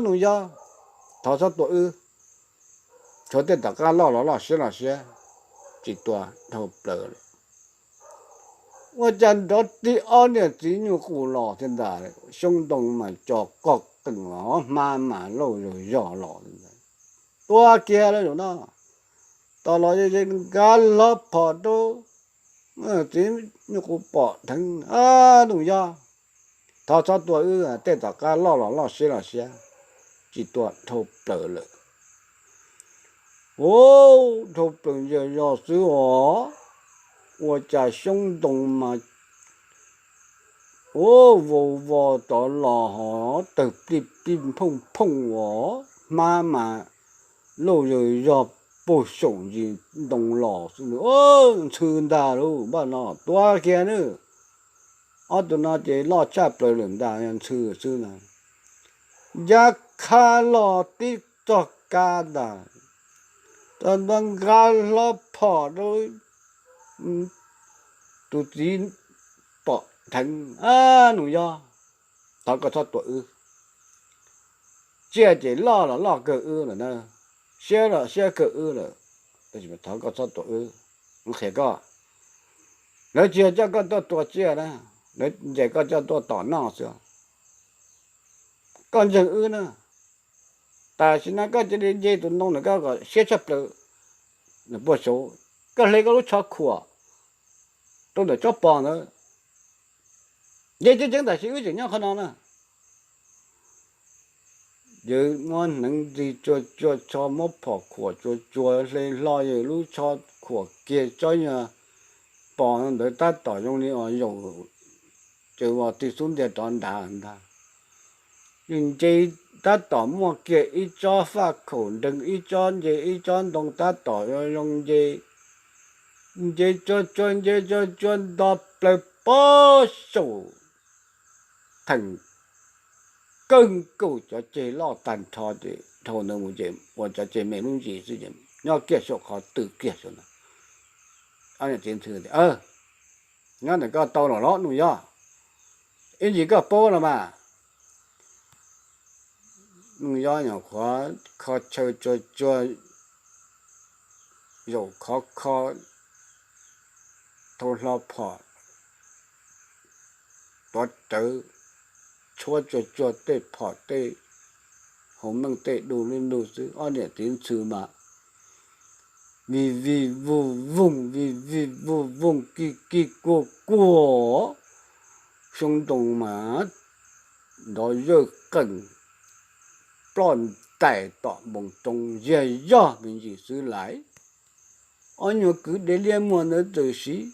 Nuj Yob, thov txhob tua wb, tshuav tej tom qab loj los loj siab los siab, tsis tua dhau plaws lawm. Ua cas nrov tig ob niag txiv nyuj qus los thiab ntag, xyoob ntoo mas co qog qees los hma mas lauj zog zog los. Tua kiag lawm zaum no, tom los ze nkag hlo phom rau txiv nyuj qus pom dheev. Nus yog, thov txhob tua wb, tej tom qab loj los loj siab los siab, tsis tua dhau plaws lawm. Ua dhau plaws ntsiag zog xwb os, ua cas xyoob ntoo mas ua vau vos tod los hov tawg plij plij phooj phooj os, hma mas lauj zog zog puag saum ntsis ntoo los xwb. Ntxhw ntag lauj, npaj no tua kiag nawb. Ob tug no ces loj tshaj plaws lawm ntag, ntxhw xwb na. Ncaj qha los tib txog kab ntag, tag ntua nkag hlo phom rau tus txiv pom dheev. Nus yog, thov koj txhob tua wb, tsiaj ces loj los loj kawg wb lawm na, siab los siab kawg wb lawm, thov koj txhob tua wb. Qhia koj, lawv tsis yog coj koj tuaj tua tsiaj na, lawv nce koj coj tuaj tom noj xwb. Koj ntseeg wb na, tam sim no koj cia li nce tus ntoo ntawm koj kom siab tshaj plaws, nws puag saud, koj hle koj lub tsho khuam rau ntawm tsob pos ntawd, nce ceev ceev tam sim wb tseem nyob qhov no na. Yawg muab hneev ntxig tsuag tsuag, tsho muab phom khuam tsuag tsuag, hle hlo yawg lub tsho khuam kiag tsob nyuag pos ntawd tab tom zoo li os yaum ces ua tig xub ntiag rov nrad ntag. Yawg nce tab tom muaj kiag ib tsob faj khaum nreeg ib tsob nce ib tsob ntoo tab tom zoo nce, nce tsuag tsuag nce tsuag tsuag nto plaws pob saum theem kawg nkaus cov ceg loj tag nrho ces dhau ntawd mus ces ua cov ceg me lub ntsis xwb ces nyob kiag saum qhov twg kiag saum ntawd. Ob niam txiv ntxhw tias, nyob ntawm koj tau los los Nuj Yob, ib ntsis koj paub los mas. Nuj Yob nyuam qhuav kho chaw tsuag tsuag, zaum khov kho, thau hlo phom, tuav rawv, tshuab tsuag tsuag tej phom tej hauv meej tej du lub lug xwb. Ob niam txiv ntxhw mas vij vij vug voog vij vij vug voog kij kij kuag kuag, xyoob ntoo mas nrov zawj qees, ploj ntais tom npoo roob ntsiag zog me ntsis xwb lais. Ob nyuag kwv dej liab muag ntawd txawm siv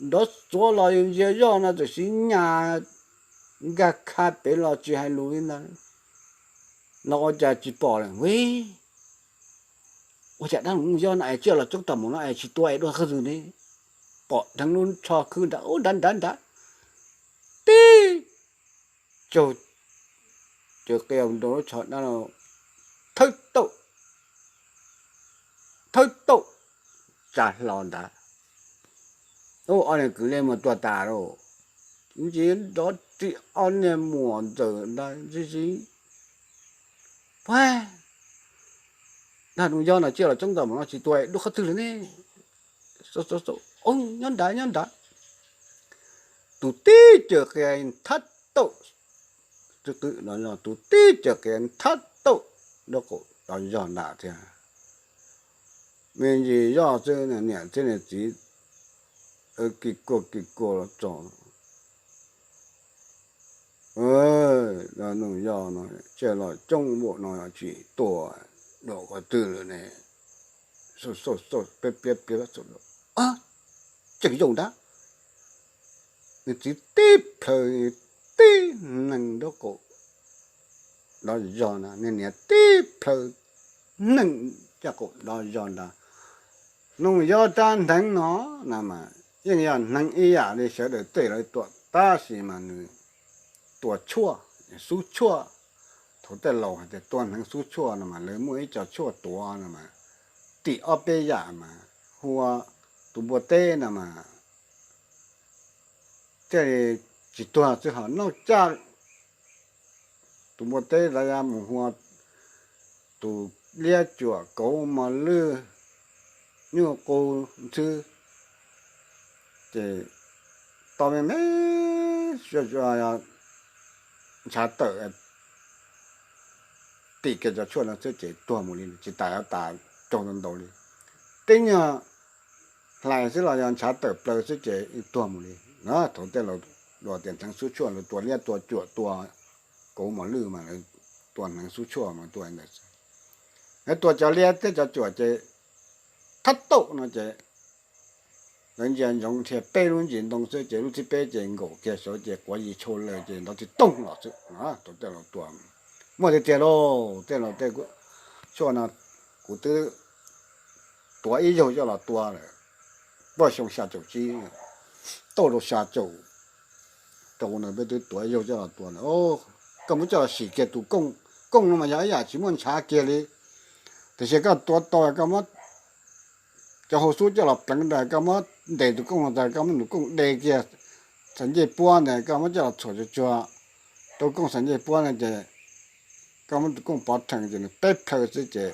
nrov xuav los yus ntsia zoj no txawm siv nyas nkag kha pem los tsis hais lus li ntag. No ua cas tsis pom lawm vij? Ua cas dab laug Nuj Yob no es tsiaj los coob tag mus no es tsis tua es dua qhov twg ne? Pom dheev lub tsho khwb nrad ub nrad nrad nrad, tib caug caws qia rau lub tsho dab laug, thawb tauj, thawb tauj, tsa hlo ntawd. Ub, ob niag kwv liab muag tuag tas lauj. Ntsis nrov ris ob niag muam ntxawm ntawd ntxi ntxiv. Puag, dab laug Nuj Yob no tsiaj los coob tag mus no tsis tua dua qhov twg lawm ne? Nyob nrad nyob nrad. Tus tib caws qia thawb tauj, tus tib caws qia thawb tauj, dab qaum tod zog nrad thiab. Me ntsis zoj xwb niam thiab niag txiv kis kuag kis kuag los txog. Nuj Yob no tsiaj los coob npaum no tsis tua dua qhov twg lawm ne? Xauj xauj xauj, peb pliab pliab, tseem zaum ntawd, nws txiv tib plhaw tib neeg dab qaum tod zog ntag, niag niam tib plhaw neeg dab qaum tod zog ntag. Nuj Yob rab hneev no, no mas yeej yog hneev ib yam li sawv daws tej lawv tua tab sis mas nws tua tshuaj, xub tshuaj. Thaum tej laus hais tias tua hneev xub tshuaj no mas lawv muaj ib co tshuaj tuav no mas tim ob peb yam mas hu ua tus npua teb no mas thiaj li tsis tuag xwb ho noj caj. Tus npua teb los ya mus hu ua tus liab cuam kauv mos lwj, nyuj qus ntxhwb, ces tau me me ntshav tawm tim kiag cov tshuaj no xwb ces tuag mus li, tsis tas yuav tas raug ntau li. Tib nyuag hlais xwb los yog ntshav tawm plaws xwb ces tuag mus li. Thaum tej laus luag tias hneev xub tshuaj, luag tua liab tua cuam tua kauv mos lwj mas lawv tua hneev xub tshuaj mas tua ntawd xwb. Lawv tua cov liab thiab cov cuam ces thab taum no ces lawv ntsia ntsoov nrhiav peb lub ntsis ntoo xwb ces lub thib peb ces nkaum kiag saud ces quav yis tshau lawm ces nrov tsis toog los xwb. Thaum tej laus tua muaj tiag tiag lauj, tej laus tej tshuaj no kuv twb tuav ib zaug coj los tua lawm, puag xyoo xya caum tsib, tau rau xya caum rau no peb twb tuav ib zaug coj los tua lawm. Koj muab coj los sim kiag tus kooj, kooj no mas yog ib yam tsis muaj ntshav kiag li, tiam sis koj tuav tau koj muab cov hauv xub coj los pleev ntawd, koj muab ntes tus kooj los ntawd, koj muab tus kooj de kiag xav ncej puab ntawd, koj muab coj los txhuam tsuag tsuag rau kooj xav ncej puab no ces koj muab tus kooj pov rhees ces nws peb plhaw xwb ces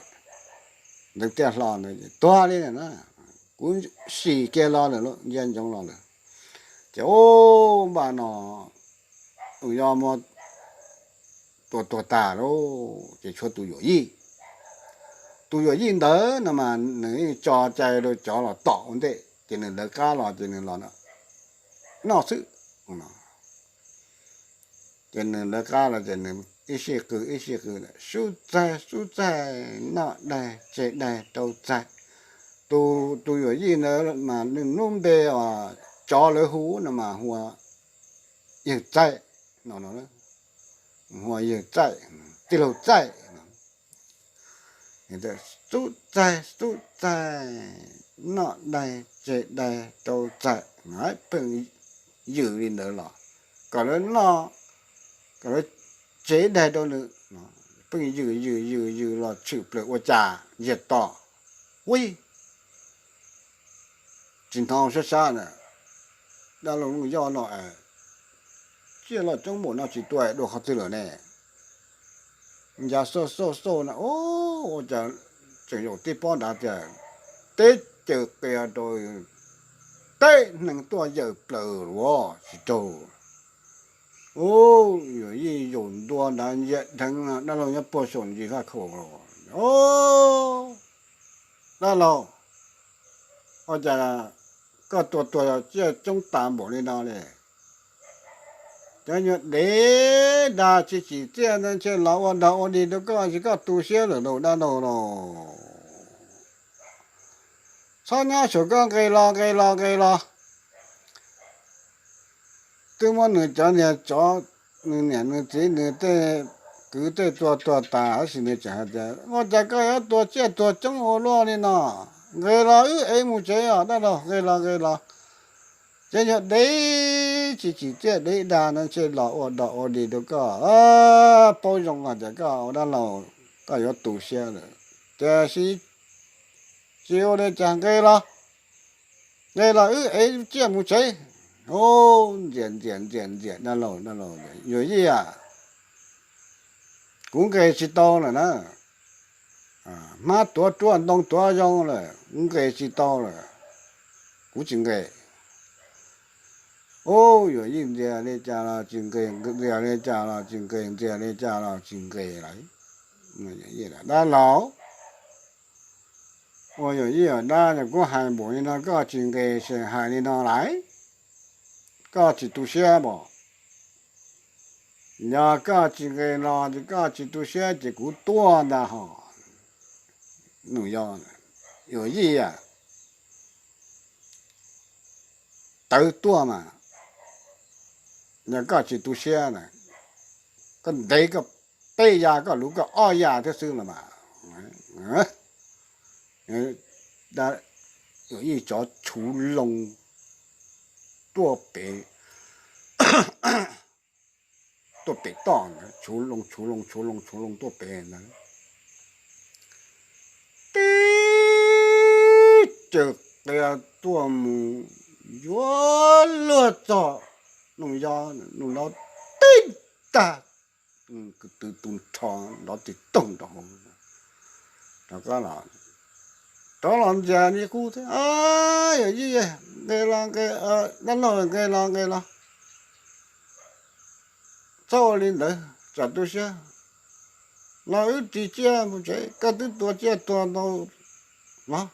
ntev tiaj hlo ntawd tuag li na. Kuv sim kiag los lawm, ntsia ntsoov los lawm. Ces ub, npaj no yog muab tua tuag tag lauj, ces tshuav tus yuam yij. Tus yuam yij ntawd no mas nws tso cai rau cov los tom ua ntej ces nws lawv qab los ces nws los noj xwb. Ces nws lawv qab los ces nws ib sij qw ib sij qw, sub txaig sub txaig, noj daig tseg daig rau txaig. Tus, tus yuam yij ntawd mas nws lub npe uas cov lawv hu no mas hu ua yawg Txaij no, hu ua yawg Txaij, tij laug Txaij. Sub txaig sub txaig, noj daig tseg daig rau txaig, pheej yws li ntawd los kom lawv noj, kom lawv tseg daig rau nws, pheej yws yws yws yws los tshwm plaws ua cas ntsiag to. Ui, tsis hnov sab sab na, dab laug Nuj Yoj no es tsiaj loj coob npaum no tsis tua dua qhov twg lawm ne? Ncav xauj xauj xauj na, ua cas tseem zaum tib pob nrad tias teb caws qias rau, teb hneev tuaj yawm plaws los tsis raug. Ub, yuam yij zaum ntua nrad ntsia dheev dab laug nyob puag saum ntsis vaj khaum. Dab laug, ua cas koj tua tuag tsiaj coob tas npaum li no li? Cov nyuag dev dag tsis tsim txiaj ntawd ntshe los ua dog ua dig rau koj es koj tu siab lawm lauj dab laug lauj. Txhob nyob saum, koj nqis los nqis los nqis los. Twb muab nws cov niag tsov, nws niam nws txiv nws tej kwv tej txhua tuag tas, tab sis nws tseem hais tias ua cas koj yuav tua tsiaj tuag coob ua luaj li no. Nqis los wb ev mus tsev os dab laug, nqis los nqis los. Ces yog dev tsis tsim txiaj dev dag no ntshe los ua dog ua dig rau koj, paub zoo los tias koj ua dab laug, koj yuav tu siab lawm. Tiam sis tsis ua li cas, nqis los, nqis los wb ev tsiaj mus tsev. Ub, ntxias ntxias ntxias ntxias, dab laug, dab laug, yuam yij a, kuv nqis tsis tau lawm na. Hmab tuav ruaj ntoo tuav zoo lawm, kuv nqis tsis tau lawm, kuv tsis nqis. Ub, yuam yij ntxias li cas los tsis nqis, ntxias li cas los tsis nqis, ntxias li cas los tsis nqis lawm. Dab laug, ua yuam yij dab, kuv hais npaum li no koj tsis nqis ces hais li no lawm, koj tsis tu siab pom? Yog koj tsis nqis los ces koj tsis tu siab ces kuv tuaj ntag hos. Nws yog yuam yij a, tawv tuaj mas, yog koj tsis tu siab na, koj ntev koj peb ya, koj luv koj ob ya thiab xwb los mas. Yuam yij tsov tshuv loo tuaj pem, tuaj pem toj, tshuv loo tshuv loo tshuv loo tshuv loo tuaj pem ntawd, tib caws qia tuaj mus yuav luag txog Nuj Yob, Nuj Yob tib tag, tw tu nrho nrov tis toog rau hauv, rov qab los. rov los ntxias li qub thiab. Yawm yij, nqis los nqis, dab laug nqis los nqis los, txhob ua li ntawd tsam tu siab. Los wb ris tsiaj mus tsev, koj twb tua tsiaj tua ntau los.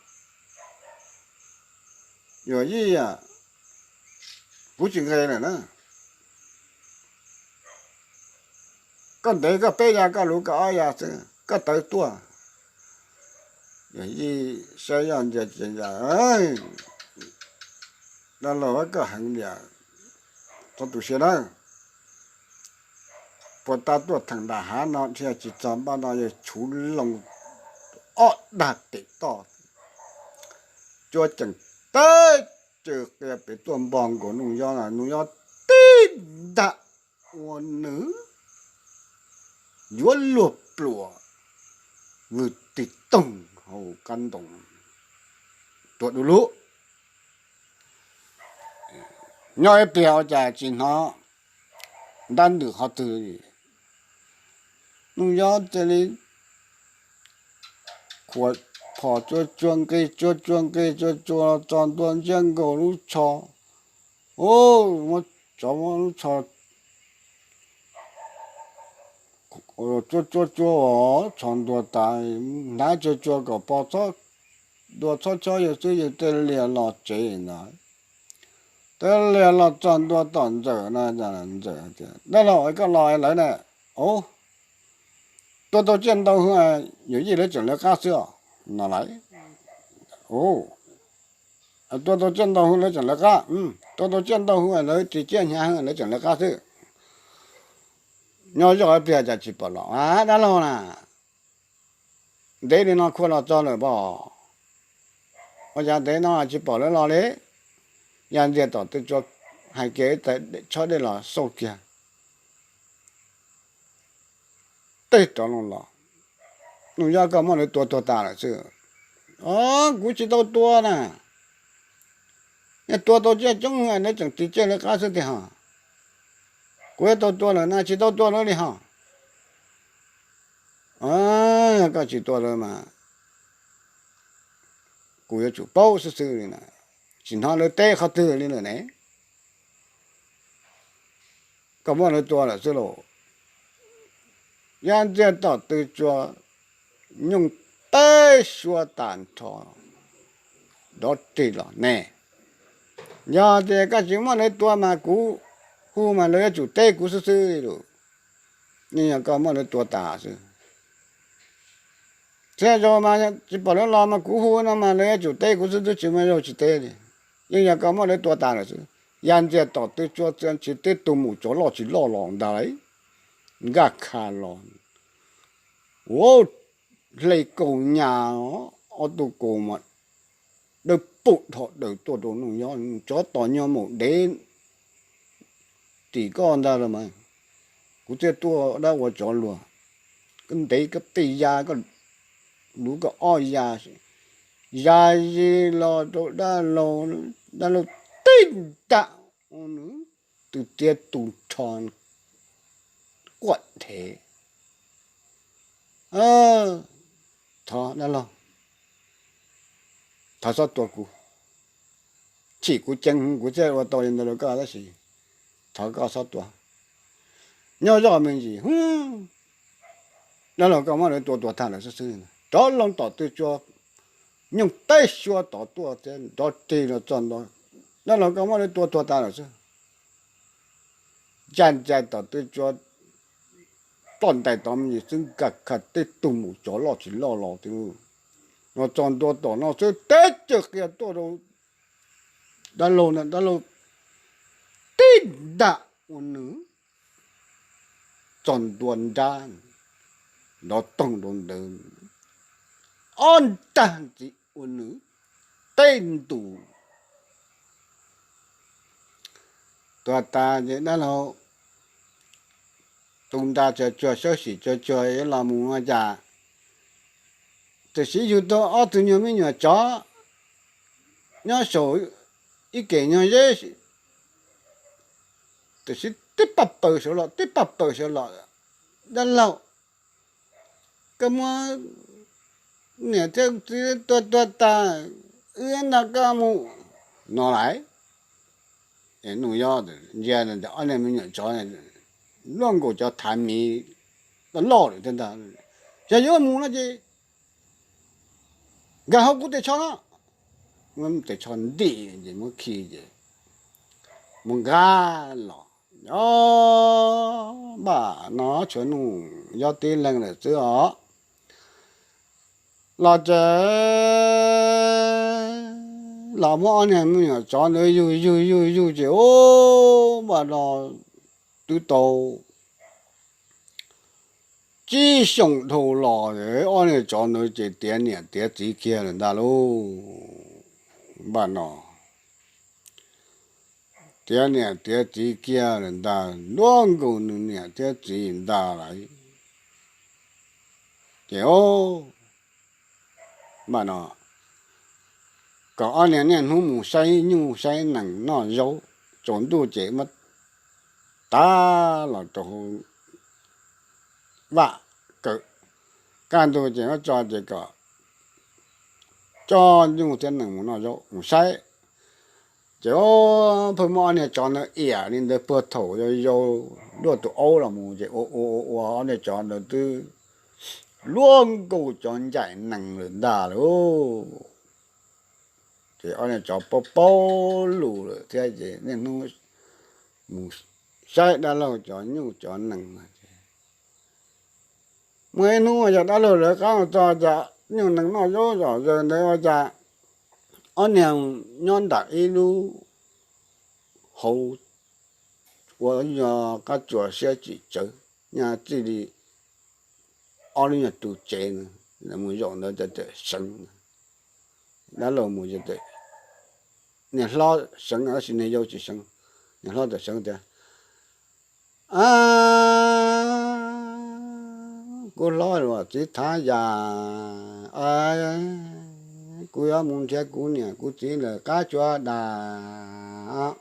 Yawm yij, kuv tsis nqis lawm na. Koj ntev koj peb yav, koj luv koj ob yav xwb koj tawv tuaj. Yawm yij saib Yaj Ntxias ces, Yaj, dab laug, koj heev tiag, txhob tu siab nawb. Puag ta tuaj theem nram hav no dhia tsis txog npaj no yawg tshuv loo ob dag pem toj, cua ceem teb cawm qia pem tuaj npog nkaus Nuj Yob no, Nuj Yob tib ntaj ua nws yuav luag pluas vwm tig toog hauv qab ntoo tuag du lug. Nyob ib pliag ua cas tsis hnov ntab ntws qhov twg li. Nuj Yob cia li khuam phom tsuag tsuag nqis tsuag tsuag nqis tsuag tsuag los txog ntua ntsiab nkaus lub tsho. Ub, muab tsov muab lub tsho tsuag tsuag tsuag os, tsho ntuag tas, hnav tsuag tsuag kom pog txhob, ntuag txhob chob yawg xwb, yawg thiaj lias los tsev ntag. Thiaj lias los txog ntua tom Ntxawm no, Ntxawm tias, Dab laug, koj los lawm na? Ub, tua tau tsiaj ntau hwv, yawm yij lawv tseem lawv qab xwb os no lauj. Ub, tua tau tsiaj ntau hwv lawv tseem lawv qab, tua tau tsiaj ntau hwv lawv ris tsiaj hnyav hwv lawv tseem lawv qab xwb. Nyob zoj ib pliag cas tsis pom los, a dab laug na, ntev li no khuaj los txog lawm pob? Ua cas ntev no tsis pom lawv los li? Yaj Ntxias tom tw tsua hais kiag ib tag tshob dej los xauj kiag tej rov loo los. Nuj Yob, koj muab lawv tua tuag tas lawm xwb. Os, kuv tsis tau tua na. Yog tua tau tsiaj coob lawv tseem ris tsiaj lawv qab xwb tiag ho. Kuv yuav tau tua lawm na, tsis tau tua lawv li ho. Yog koj tsis tua lawv mas kuv yuav tsum paub xwb xwb li na, tsis hnov lawv teb qhov twg li lawm ne. Koj muab lawv tua lawm xwb los. Yaj Ntxias tom tw tsua nyooj teb suab tas nrho nrov rig los ne. Yog tias koj tsis muab lawv tua mas kuv hu mas lawv yuav tsum teb kuv xwb xwb li lawm. Yeej yog koj muab lawv tua tas xwb. Thiab zaum mas tsis pom lawv los mas kuv hu no mas lawv yuav tsum teb kuv xwb xwb, tsis muaj zaug tsis teb li. Yeej yog koj muab lawv tua tas lawm xwb. Yaj Ntxias tom tw tsua txia ntshis tib tug mus tsov loj tsis loj los ntag lauj, nkaj kha los. Ua hle kaus nyas, ob tug kaus mas dawb paug dhos daws tuaj rau Nuj Yob, tsov tos nyuag maum dev tim koj ntag los mas, kuv thiaj tuaj dab ua tsov luag. Koj ntev koj peb yav, koj luv koj ob yav, ya zis los rau dab laug, dab laug tib ntaj ua nws tw tiab tu nrho quaj dhev. Thov dab laug, thov txhob tua kuv, chim kuv ceev kuv thiaj ua tau li ntawd rau koj, tab sis thov koj txhob tua. Nyob zoj me ntsis, dab laug, koj muab lawv tua tuag tag lawm xwb xwb. Rov loo tom tw tsua nyooj teb suab tod tuaj thiab nrov rig los txog ntua, dab laug, koj muab lawv tua tuag tag lawm xwb. Yaj Ntxias tom tw tsua ploj ntais tod me ntsis xwb nkag kha tib tug mus tsov loj tsis loj los tiag. Los txog ntua tom no xwb teb cawg qia tuaj rau dab laug na, dab laug tib ntaj ua nws txog ntua nrab, nrov toog rau ntawd, ob ntaj ntxiv ua nws teb ntus. Tuag tas ces dab laug tu nra tsuag tsuag, sawb sim tsuag tsuag yuav los mus ua cas, tam sim yug tau ob tug nyuag me nyuam tsov nyob saum ib kem nyuag zeb, tam sim tib paj paws sawv los, tib paj paws sawv los, dab laug, koj muab niam thiab txiv tuag tuag tas, wb nrog koj mus no lais. Nus yob ntsia ob niag me nyuam tsov luaj nkaus cov thav miv loj loj lawm thiab ntag. Yog yuav mus no ces nkag hauv kuv tes tsho no. Tes tsho ntim ces muab khi ces mus nkag los. Npaj no tshuav Nus yob tib leeg lawm xwb os. Los ces los muab ob niag me nyuam tsov ntawd yug yug yug yug ces ub, npaj no twb tau tsib xyoos dhau los, ob niag tsov ntawd ces tiav niam tiav txiv kiag lawm ntag lauj. Npaj no tiav niam tiav txiv kiag lawm ntag, luaj nkaus nws niam thiab txiv ntag lawm. Ces npaj no kom ob niag niaj hnub mus saib nyuj saib nees noj zaub, tsaus ntuj ces muab tav los rau hauv vaj kaw, kaj ntug ces muab tso ces kom coj nyuj thiab nees mus noj zaub mus saib. Ces pheej muab ob niag tsov ntawd iam li ntawd puag thaum yau yau, luaj tus aub los mus ces ua ua ua ua ob niag tsov ntawd twb luaj nkaus cov ncaim nees lawm ntag lauj. Ces ob niag tsov paub paub lus lawm thiab ces niaj hnub mus saib dab laug cov nyuj cov nees no ces muaj ib hnub ua cas dab laug lawv qab mus txog cas nyuj nees noj zaub zom zaws ntawd ua cas ob niag nyob nram ib lub hauv ua qab tsuas siab tsim tsawv, nyaj txij li ob lub nyuag ru tsev mus zaum ntawd txawm seev. Dab laug mus, niag hlob seev tab sis niag yau tsis seev. Niag hlob txawm seev tias, Kuv hlob luam txiv thav yas, kuv yuav mus nrhiav kuv niam kuv txiv lawm qab tsuas das.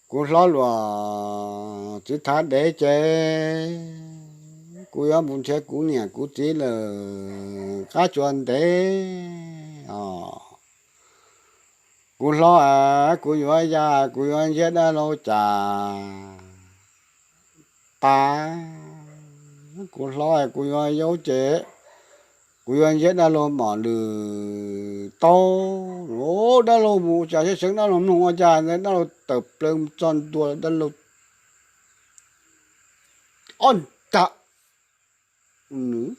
Kuv hlob luam txiv thav dev ces kuv yuav mus nrhiav kuv niam kuv txiv lawm qab tsuas ntev os. Kuv hlob, kuv yuav ya, kuv yuav ntsiab dab laug cas pab. Kuv hlob, kuv yuav yaub ces kuv yuav ntsiab dab laug mom lwm taub. Dab laug mus cas seev seev dab laug mloog ua cas dab laug tawm plaws txog ntua dab laug ob nrag nws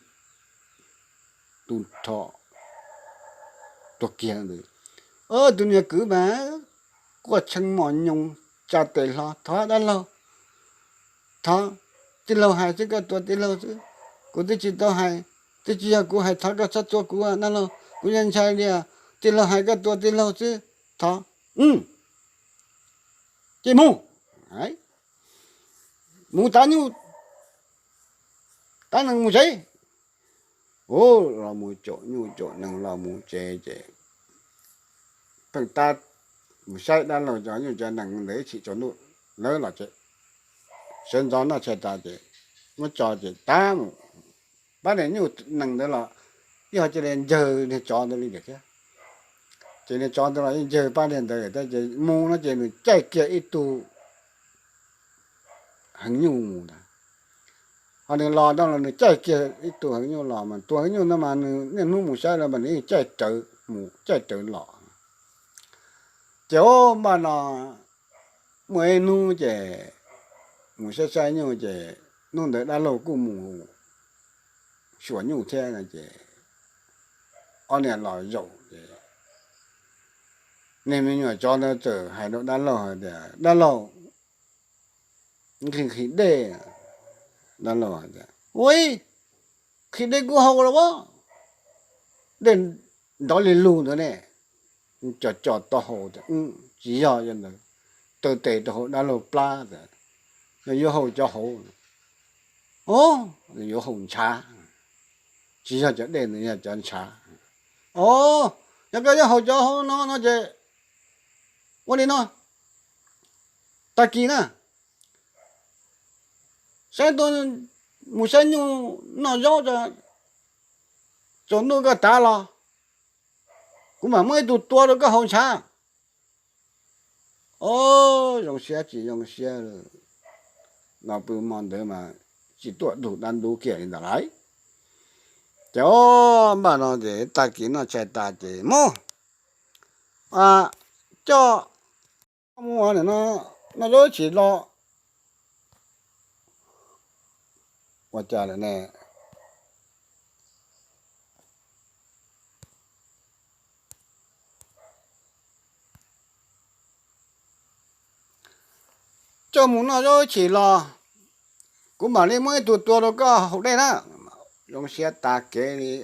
tus rho tuag kiag ntawd. Tus niag kwv mas quaj tshee mos nyoos tsa tes hlo, Thov dab laug, thov, tij laug hais xwb koj tua tij laug xwb, kuv twb tsis tau hais, twb tsis yog kuv hais, thov koj txhob tua kuv dab laug, kuv yeej ntshai li. Tij laug hais koj tua tij laug xwb, thov. Ces mus, mus tav nyuj tav nees mus tsev. Ua los mus caum nyuj caum nees los mus tsev ces pheej tab mus saib dab laug cov nyuj cov nees ntawd ib chim tsaus ntuj lawv los ces sawv ntxov noj tshais tas ces muab tso ces tab mus pab niag nyuj nees ntawd los ib ho cia li ncaws niag tsov ntawd li lawm thiab. Ces niag tsov ntawd los yeej ncaws pab niag ntawd thiab ces mus no ces nws caij kiag ib tug heev nyuj mus ntag. Ho nws los no los nws caij kiag ib tug heev nyuj los mas tus heev nyuj no mas nws niaj hnub mus saib lawv mas nws yeej caij rawv mus caij rawv los. Ces ub npaj no muaj ib hnub ces mus saib saib nyuj ces hnub ntawd dab laug kuj mus xyuas nyuj thiab no ces ob niag los zaum ces niag me nyuam tsov ntawd txawm hais rau dab laug hais tias, Dab laug, nqhis nqhis dej. Dab laug hais tias, Ua, nqhis dej kuj haus los as, dej nrov li lug ntawd ne. Cov cov taub hau tias, Tsis yog, yog ntawd. Taw tes rau hauv dab laug plab tias, Yog yuav haus cov hauv. Os, yuav haus ntshav, tsis yog cov dej ntawd, yog cov ntshav. Os, yog koj yuav haus cov hauv no no ces ua li no, tag kis na saib tuaj mus saib nyuj noj zaub tso, tsaus ntuj koj tav los, kuv mam muab ib tug tua rau koj haus ntshav. Au, zoo siab tsis zoo siab, no pw hmo ntawd mas tsis tuaj dug dab ntub kiag li ntawd lauj. Ces o, npaj no ces tag kis noj tshais tas ces mus, coj mus no, noj zaub ib chim los. Ua cas lawm ne? Coj mus noj zaub ib chim los, kuv mam li muab ib tug tua rau koj haus dej na. Zoo siab tas kev li.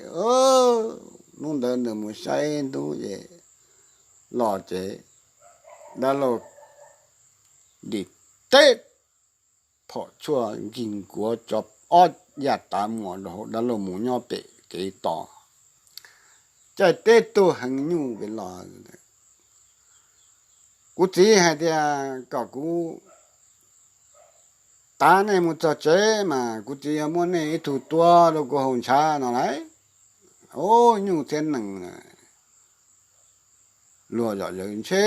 Hnub ntawd nws mus saib ntub ces los ces dab laug dim teb phom tshuaj nkig nkuav tso ob yam tav muas rau hauv, dab laug mus nyob pem kev tos. Caij teb tug heev nyuj pem los, kuv txiv hais tias kom kuv tav nej mus txog tsev mas kuv txiv yuav muab nej ib tug tua rau kuv haus ntshav no lauj. Au, nyuj thiab nees luag zom zaws ntshe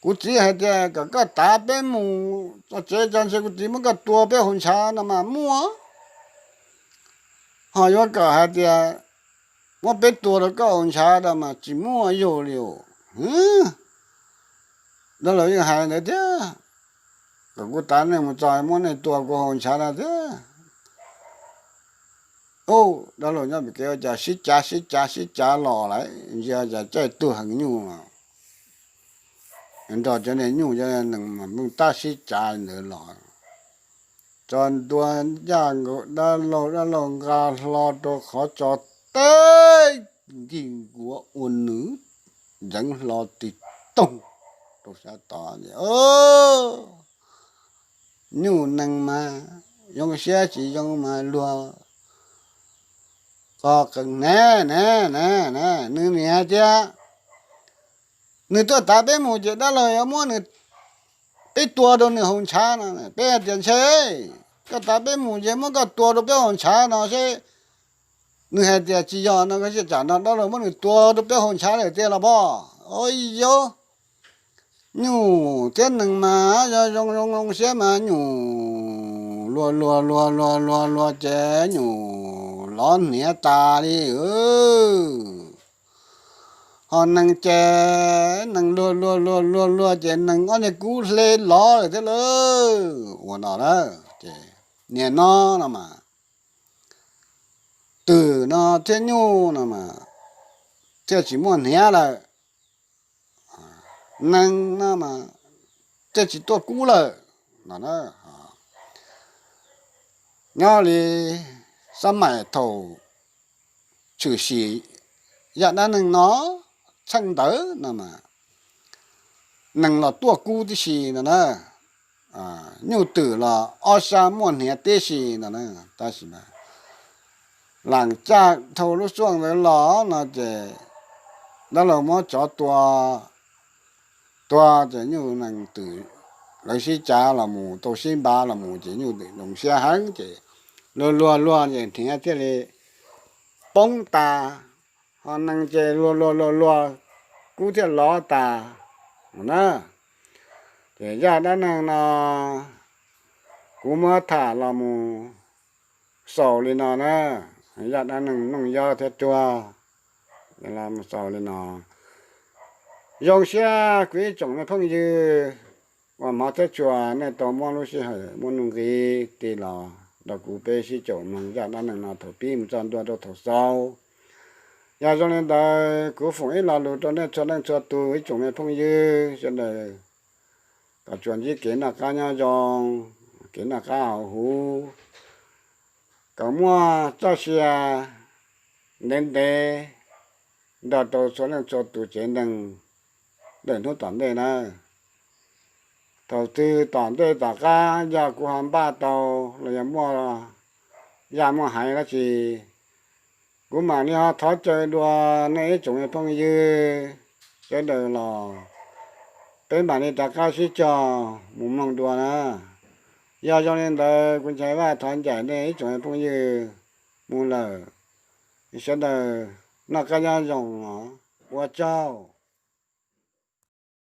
kuv txiv hais tias kom koj tav peb mus txog tsev, cas ntshe kuv txiv muab koj tua peb haus ntshav no mas muaj. Ho yuav kom hais tias muab peb tua rau koj haus ntshav no mas tsis muaj yug li os. Dab laug yeej hais ntawd thiab, kom kuv tav nej mus txog muab nej tua kuv haus ntshav no thiab. Au, dab laug nyob pem kev ua cas sib cav sib cav sib cav los lawm, ntsia cas caij tug heev nyuj, nrog cov niag nyuj cov nees mas pheej tab sib cav ntawd los. Tso ntua ncaj nkaus dab laug, dab laug nqa hlo rau qhov tso teb, nkig nkuav ua nws ntxeev hlo tig toog rau sab tod. Nyuj nees mas zoo siab tsis zoo mas luag qo qees na, na, na, nws nim hais tias nws tuaj tav peb mus ces dab laug yuav muab nws, peb tua rau nws haus ntshav no. Peb hais tias ntshe koj tav peb mus ces muab koj tua rau peb haus ntshav no seb. Nws hais tias tsis yog no, koj cia tsam no dab laug muab nws tua rau peb haus ntshav lawm tiag los pob. Au, yog nyuj thiab nees mas yog zoo zoo zoo siab mas nyuj luag luag luag luag luag luag ces nyuj lov hniav tas li. Ho nees ces nees luag luag luag luag luag ces nees ob niag kub hle lov lawm thiab lauj. Ua no na, ces niag no no mas twm no thiab nyuj no mas thiaj tsis muaj hniav lawm, nees no mas thiaj tsis tuaj kub lawm no. Nyob li xab maim thaum tshwm sim zaj dab neeg no, txheej ntawd no mas nees los tuaj kub tib si no na, nyuj twm los ob sab muaj hniav tib si no na. Tab sis mas lam caj dhau lub xuaj ntawd los no ces dab laug muab tsov tua, tua ces nyuj nees twm lawv sib cav los mus tau sib npav los mus ces nyuj twm zoo siab heev ces luag luag luag ces hniav thiaj li poob tas, ho nees ces luag luag luag luag kub thiaj lov tas na. Ces zaj dab neeg no kuv muab tham los mus xaus li no na. Zaj dab neeg Nooj Yob thiab Tuag los mus xaus li no. Zoo siab kuv ib tsoom me phooj ywg uas hmov thiab tshua nej tau muab lub sij hawm muaj nuj nqis tig los nrog kuv peb sib caum mloog zaj dab neeg no thaum pib mus txog ntua rau thaum xaus. Yog zoo li ntawd kuv foom ib lo lus rau nej txhua leej txhua tus ib tsoom me phooj ywg sawv daws kom tsuas ntsib kev noj qab nyob zoo, kev noj qab haus huv, kom muaj txoj sia ntev ntev nrog rau txhua leej txhua tus tsev neeg ntawm hnub tom ntej na. Thaum twg tom ntej tom qab yog kuv ho npaj tau los yog muaj yaj muaj haiv dab tsi, kuv mam li ho thov caw dua nej ib tsoom me phooj ywg sawv daws los peb mam li rov qab sib cog mus mloog dua na. Yog zoo li ntawd kuv Nchaiv Vaj thov ncaim nej ib tsoom me phooj ywg mus lawm. Sawv daws noj qab nyob zoo os, ua tsaug.